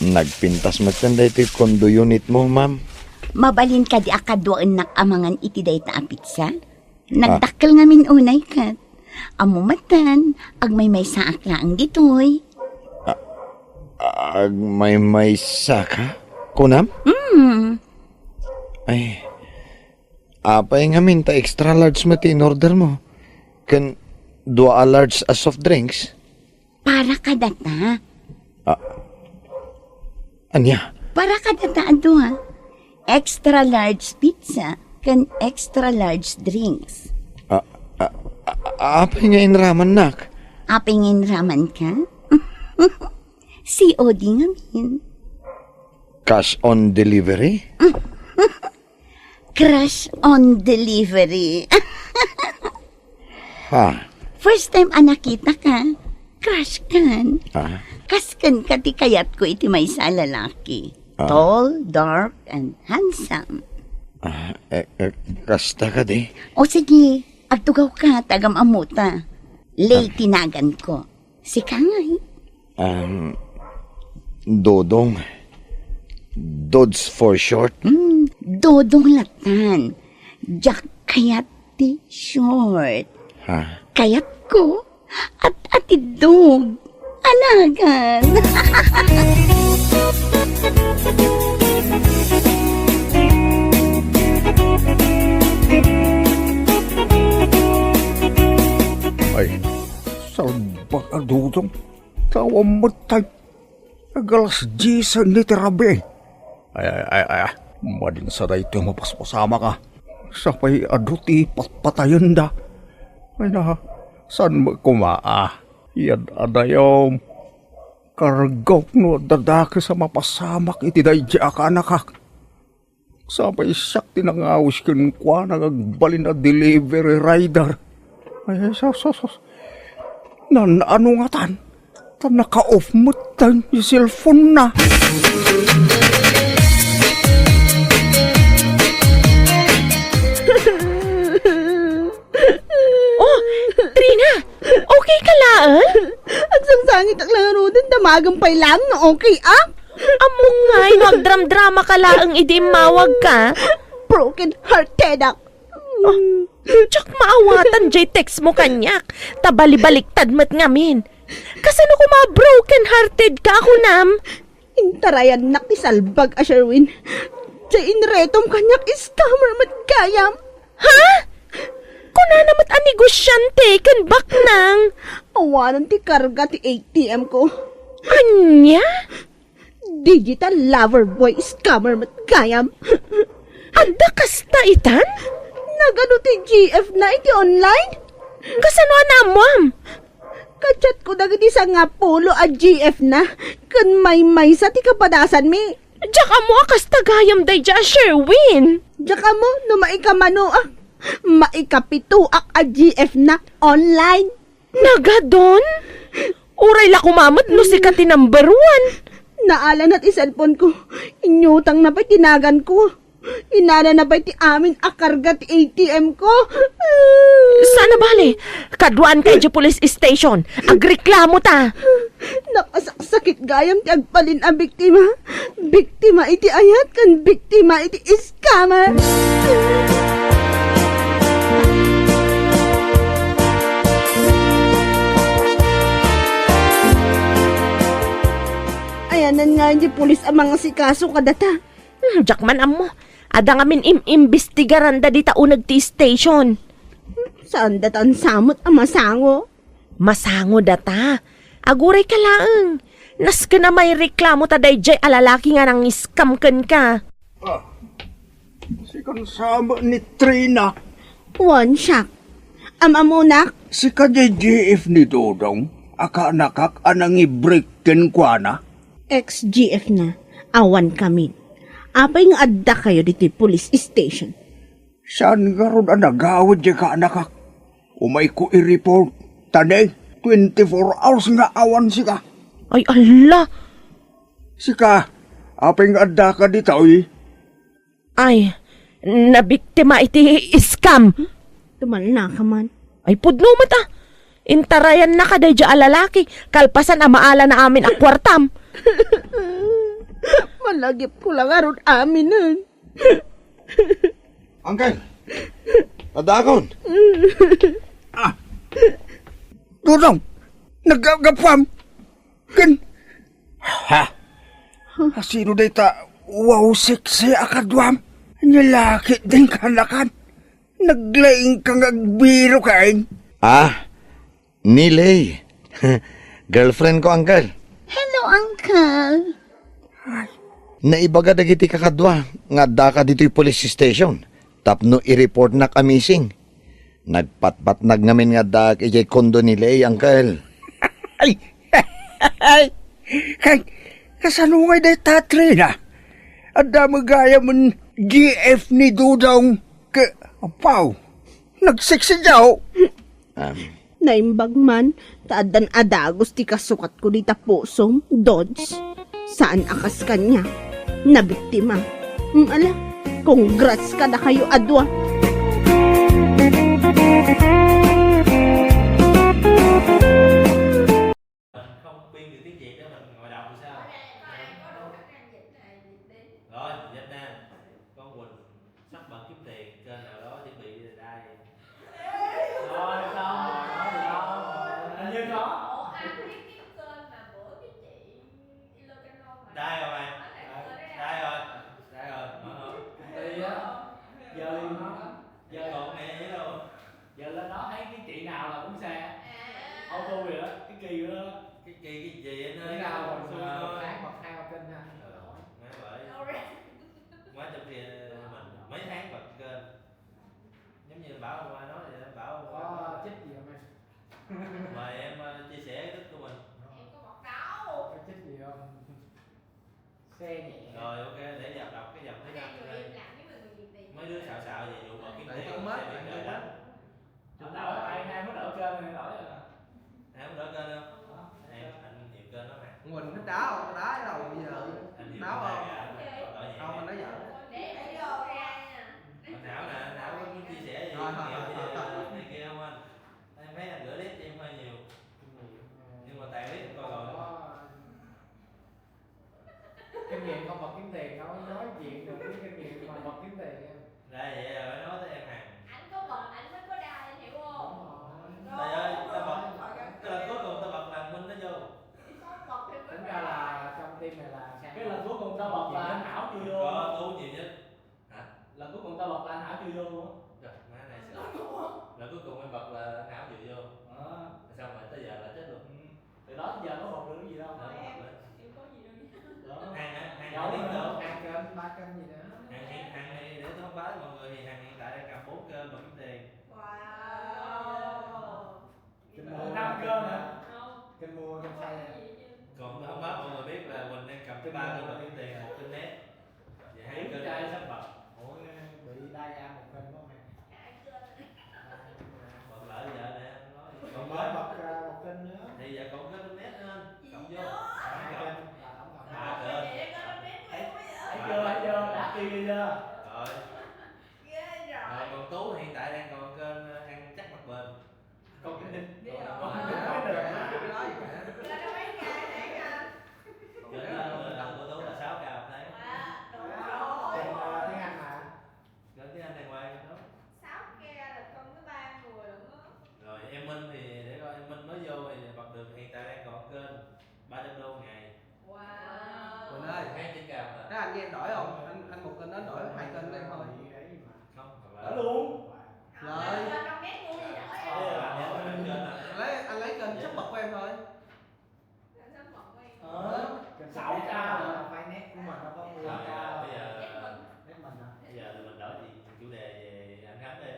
nagpintas metten daytoy condo unit mo, ma'am. Mabalin kadi a kaduaennak a mangan iti dayta a pizza? Ah. Nagdakkel ngamin unay ket. Ammo metten, agmaymaysaak laeng ditoy. Ah, agmaymaysaka? Kunam? Mm. Ay, apay ngamin ta extra large met ti in-order mo? Ken Dua a large a soft drinks? Para kadata. Ah, ania? Para kadata a dua. Extra large pizza ken extra large drinks. Ah, ah, ah, apay nga inramannak? Apay nga inramanka? C O D ngamin. Cash on delivery? Crush on delivery. Ha? First time a nakitaka, crush kan. Ah? Kasken ka ti kayatko iti maysa a lalaki. Ah? Tall, dark, and handsome. Ah, eh, eh, kasta kadi? O sige, agtugawka, ta agam-ammota. Lay ti naganko. Sika ngay. Um, Dodong. Dods for short? Hmm, Dodong latan. Diak kayat ti short. Ha? Kayatko, at-atidog. Alagan. Ay, salbag a Dodong. Tawag met tay. Ag-alas dies ni ti rabii. Ay, ay, ay, ay, ay. Madin sa daytoy mapaspasamak a. Sapay adu ti patpatayenda. Ay na, saan met koma a? Yad-adayom. Kargawk no adda dakes a mapasamak iti daydi a kaanakak. Sapay siak ti nangawis kenkuana nga agbalin a delivery rider. Ay, ay, sus, sus, sus. Nan-, ano ngatan? Ta naka-off met ti cellphone na. Oh, Trina! Okay ka laeng? Agsangsangitak laeng ngaruden, damagen pay laeng no okay ak. Ammom ngay no agdramdramaka laeng idi immawagka. Broken-hearted ak. Oh, diak maawatan jay text mo kaniak. Ta balibaliktad met ngamin. Kasano koma broken-hearted ka, kunam? Intarayannak ti salbag a Sherwin. Jay inretom kaniak, scammer met gayam. Ha? Kunana met a negosyante ken baknang. Awanen ti karga ti A T M ko. Ania? Digital lover boy scammer met gayam. Adda kasta itan? Nagadu ti G F na iti online? Kasano a naammuam? Ka-chat ko dagiti sangapulo a G F na, ken maymaysa ti kapadasanmi. Diak ammo a kasta gayam daydiay a Sherwin. Diak ammo no maika manoak, maika pitoak a G F na online. Nagadon? Uray la koma met no sika ti number one. Naala na ti cellphone ko. Inyutang na pay ti nagan ko. Inana na pay ti amin a karga ti A T M ko. Saan a bale, kaduaanka idiay police station. Agreklamo ta. Nakasaksakit gayam ti agbalin a biktima. Biktima iti ayat ken biktima iti scammer. Ayanan nga idiay pulis a mangasikaso kadata. Hmm, diak man ammo. Adda ngamin im-imbestigaranda dita uneg ti station. Saan data sa met a masango? Masango data. Aguray ka laeng. Nasken a maireklamo ta daydiay a lalaki nga nang-scam kenka. Ah, sikan sa met ni Trina. Wen, siak. Am-ammonak? Sika diay G F ni Dodong a kaanakak a nangibreak kenkuana? Ex-G F na, awan kamin. Apay nga addakayo ditoy police station? Saan ngarud a nagawid diay kaanakak? Umayko i-report. Ta ne, twenty-four hours nga awan sika. Ay, alla! Sika, apay nga addaka ditoy? Ay, nabiktima iti scam. Tumalnaka man. Ay, pudno met a. Intarayannaka daydiay a lalaki, kalpasan a maala na amin a kuartam. Malagipko la ngarud aminen. Angkel, adakon. Ah. Dodong, naggapuam. Ken, ha? Asino dayta wow sexy a kaduam? Ania la ketdin kaanakan? Naglaingka nga agbiro ken? Ah, Ni Lay. Girlfriend ko, uncle. Hello, uncle. Naibaga dagiti kakadua nga addaka ditoy police station tapno i-reportnak a missing. Nagpatpatnag ngamin nga addaak idiay kondo ni Lay, uncle. Ay! Ay! Kay, kasano ngay dayta, Trina? Adda met gayam G F ni Dudong. Ke, apaw, nagseksidaw. Um, Naimbag man, ta addan a dagus ti kasukatko dita pusom, Dodge. Saan a kas kaniak, nabiktima. Mm, ala, congrats kadakayo a dua. Không khuyên được tiếng Việt đó, mình ngồi đọc thì sao? Rồi, Việt Nam, con Quỳnh sắp bật kiếm tiền, kênh nào đó chuẩn bị đây. Rồi, xong rồi, nói gì đâu. Hình như có. Ủa, anh biết cái kênh mà bữa cái chị Ilocano mà. Đây rồi mày. Nói lại kênh đó. Đây rồi. Đây rồi. Mở không? Thì á, giờ, giờ còn mẹ nữa đâu. Giờ lên đó thấy cái chị nào là cũng xe. À. Auto vậy đó, cái kỳ vậy đó. Cái kỳ cái gì nó. Cái nào mà, xui mà thôi. Tháng bật hai bật kênh ha. Ờ, nói vậy. Đâu ra. Mấy trong kia mình mấy tháng bật kênh. Giống như bảo hôm qua nói vậy, bảo hôm qua. Có nói chết gì không em? Mời em, ờ, chia sẻ cái tức của mình. Em có bật đâu. Có chết gì không? Xe nhẹ. Rồi, ok, để Dập đọc cái dòng thứ năm đây. Mấy đứa xạo xạo về vụ bật kiếm tiền, xe bị cài đặt. Chúng ta ai, ai muốn đỡ kênh thì nói là. Ai muốn đỡ kênh không? Em, anh nhiều kênh lắm mà. Quỳnh nó đá không? Đá đâu bây giờ? Anh nhiều kênh lắm. Đá không? Anh đỡ nhẹ. Không, anh nói giỡn. Để video ra nha. Anh Hảo nè, anh Hảo có chia sẻ gì? Rồi, thôi, thôi, thôi, thôi. Này kia không anh? Em thấy anh gửi clip cho em hơi nhiều. Nhiều. Nhưng mà tài clip coi rồi. Có kinh nghiệm không mà kiếm tiền, không nói chuyện được cái kinh nghiệm mà, mà kiếm tiền em. Ra vậy là phải nói tới em Hằng. Anh có bật, anh mới có đa, em hiểu không? Đúng rồi. Rồi, ơi, tao bật, tao là cuối cùng tao bật là Minh nó vô. Sao bật thì mới. Tính ra là trong team này là Khang. Cái lần cuối cùng tao bật là anh Hảo chưa vô. Có Tú nhiều nhất. Hả? Lần cuối cùng tao bật là anh Hảo chưa vô luôn á. Trời, má này sợ. Lần cuối cùng em bật là anh Hảo chịu vô. Ờ. Xong rồi tới giờ là chết luôn. Ừ. Từ đó tới giờ có bật được cái gì đâu. Đó, em, em có gì đâu nha. Đó. Hàng hả? Hàng Dấu đi nữa, đâu? Hàng kênh, ba kênh gì nữa. Hàng, hàng, hàng này để thông báo với mọi người thì Hàng hiện tại đang cầm bốn kênh và kiếm tiền. Wow. Kênh mua, năm kênh hả? Kênh mua, kênh xây hả? Còn thông báo mọi người biết là Quỳnh đang cầm cái ba kênh và kiếm tiền, một kênh net. Vậy hai kênh trai sắp bật. Ủa, bị đa da một kênh phải không em? Bật lỡ vợ nè, không nói gì. Còn mới bật, à, một kênh nữa. Thì giờ cộng kênh net lên, cộng vô. Hai kênh là tổng cộng. Ba kênh. Thấy, thấy chưa, thấy chưa? Đã kỳ chưa? Rồi. Rồi, còn Tú hiện tại đang còn kênh, ờ, ăn chắc mặt bền. Còn cái đinh. Biết rồi. Còn cái đinh. Là nó mấy ngày tháng anh? Chết đó, là của Tú là sáu k một tháng. Wow, đủ rồi. Còn, ờ, tiếng Anh hả? Còn tiếng Anh đàng hoàng đó. Sáu k là cộng với ba người đúng không? Rồi, em Minh thì để coi, em Minh mới vô thì bật được, hiện tại đang còn kênh ba trăm đô ngày. Wow. Quỳnh ơi, hai chữ cảm hả? Thế anh nghe em đổi không? Anh, anh một kênh đó đổi hai kênh lên không? Không, thật là đổi luôn. Rồi. Anh lấy, anh lấy kênh sắp bật của em thôi. Ờ, sáu k là phải nét của mình nó có mười k. Bây giờ, bây giờ tụi mình đổi gì chủ đề về anh Khánh đi.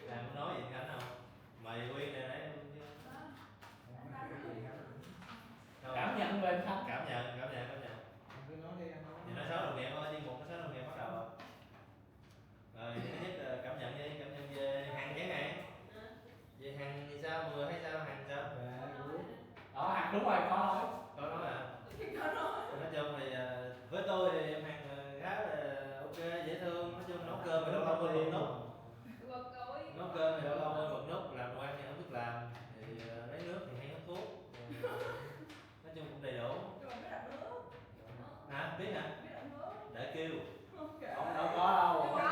Anh muốn nói gì anh Khánh không? Mày quên nè, nãy Cảm nhận về Khánh. Cảm nhận, cảm nhận, cảm nhận. Thì nói xấu đồng nghiệp thôi, chuyên mục nói xấu đồng nghiệp bắt đầu. Rồi, thứ nhất là cảm nhận đi, cảm nhận về Hằng chẳng hạn. Về Hằng thì sao, mọi người thấy sao, Hằng sao? Đó, Hằng đúng rồi, có nói. Có nói hả? Nói chung thì, à, với tôi thì em Hằng, à, khá là ok, dễ thương. Nói chung nấu cơm thì lâu lâu quên một nút. Nấu cơm thì lâu lâu quên một nút, làm đồ ăn thì không biết làm. Thì, à, lấy nước thì hay hút thuốc. Nói chung cũng đầy đủ. Hả? Biết hả? Để kêu. Không, đâu có đâu. Rồi.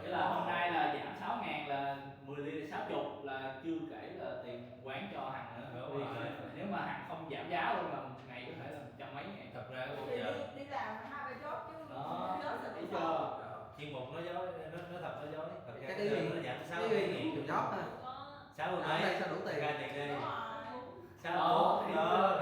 Nghĩa là hôm nay là giảm sáu ngàn là mười ly là sáu chục, là chưa kể là tiền quán cho Hằng nữa. Đúng rồi. Nếu mà Hằng không giảm giá luôn là một ngày có thể là một trăm mấy ngàn. Thật ra cái bông giờ Ay, ay, sa lutay. Gani, gani. Sa Oo. loob.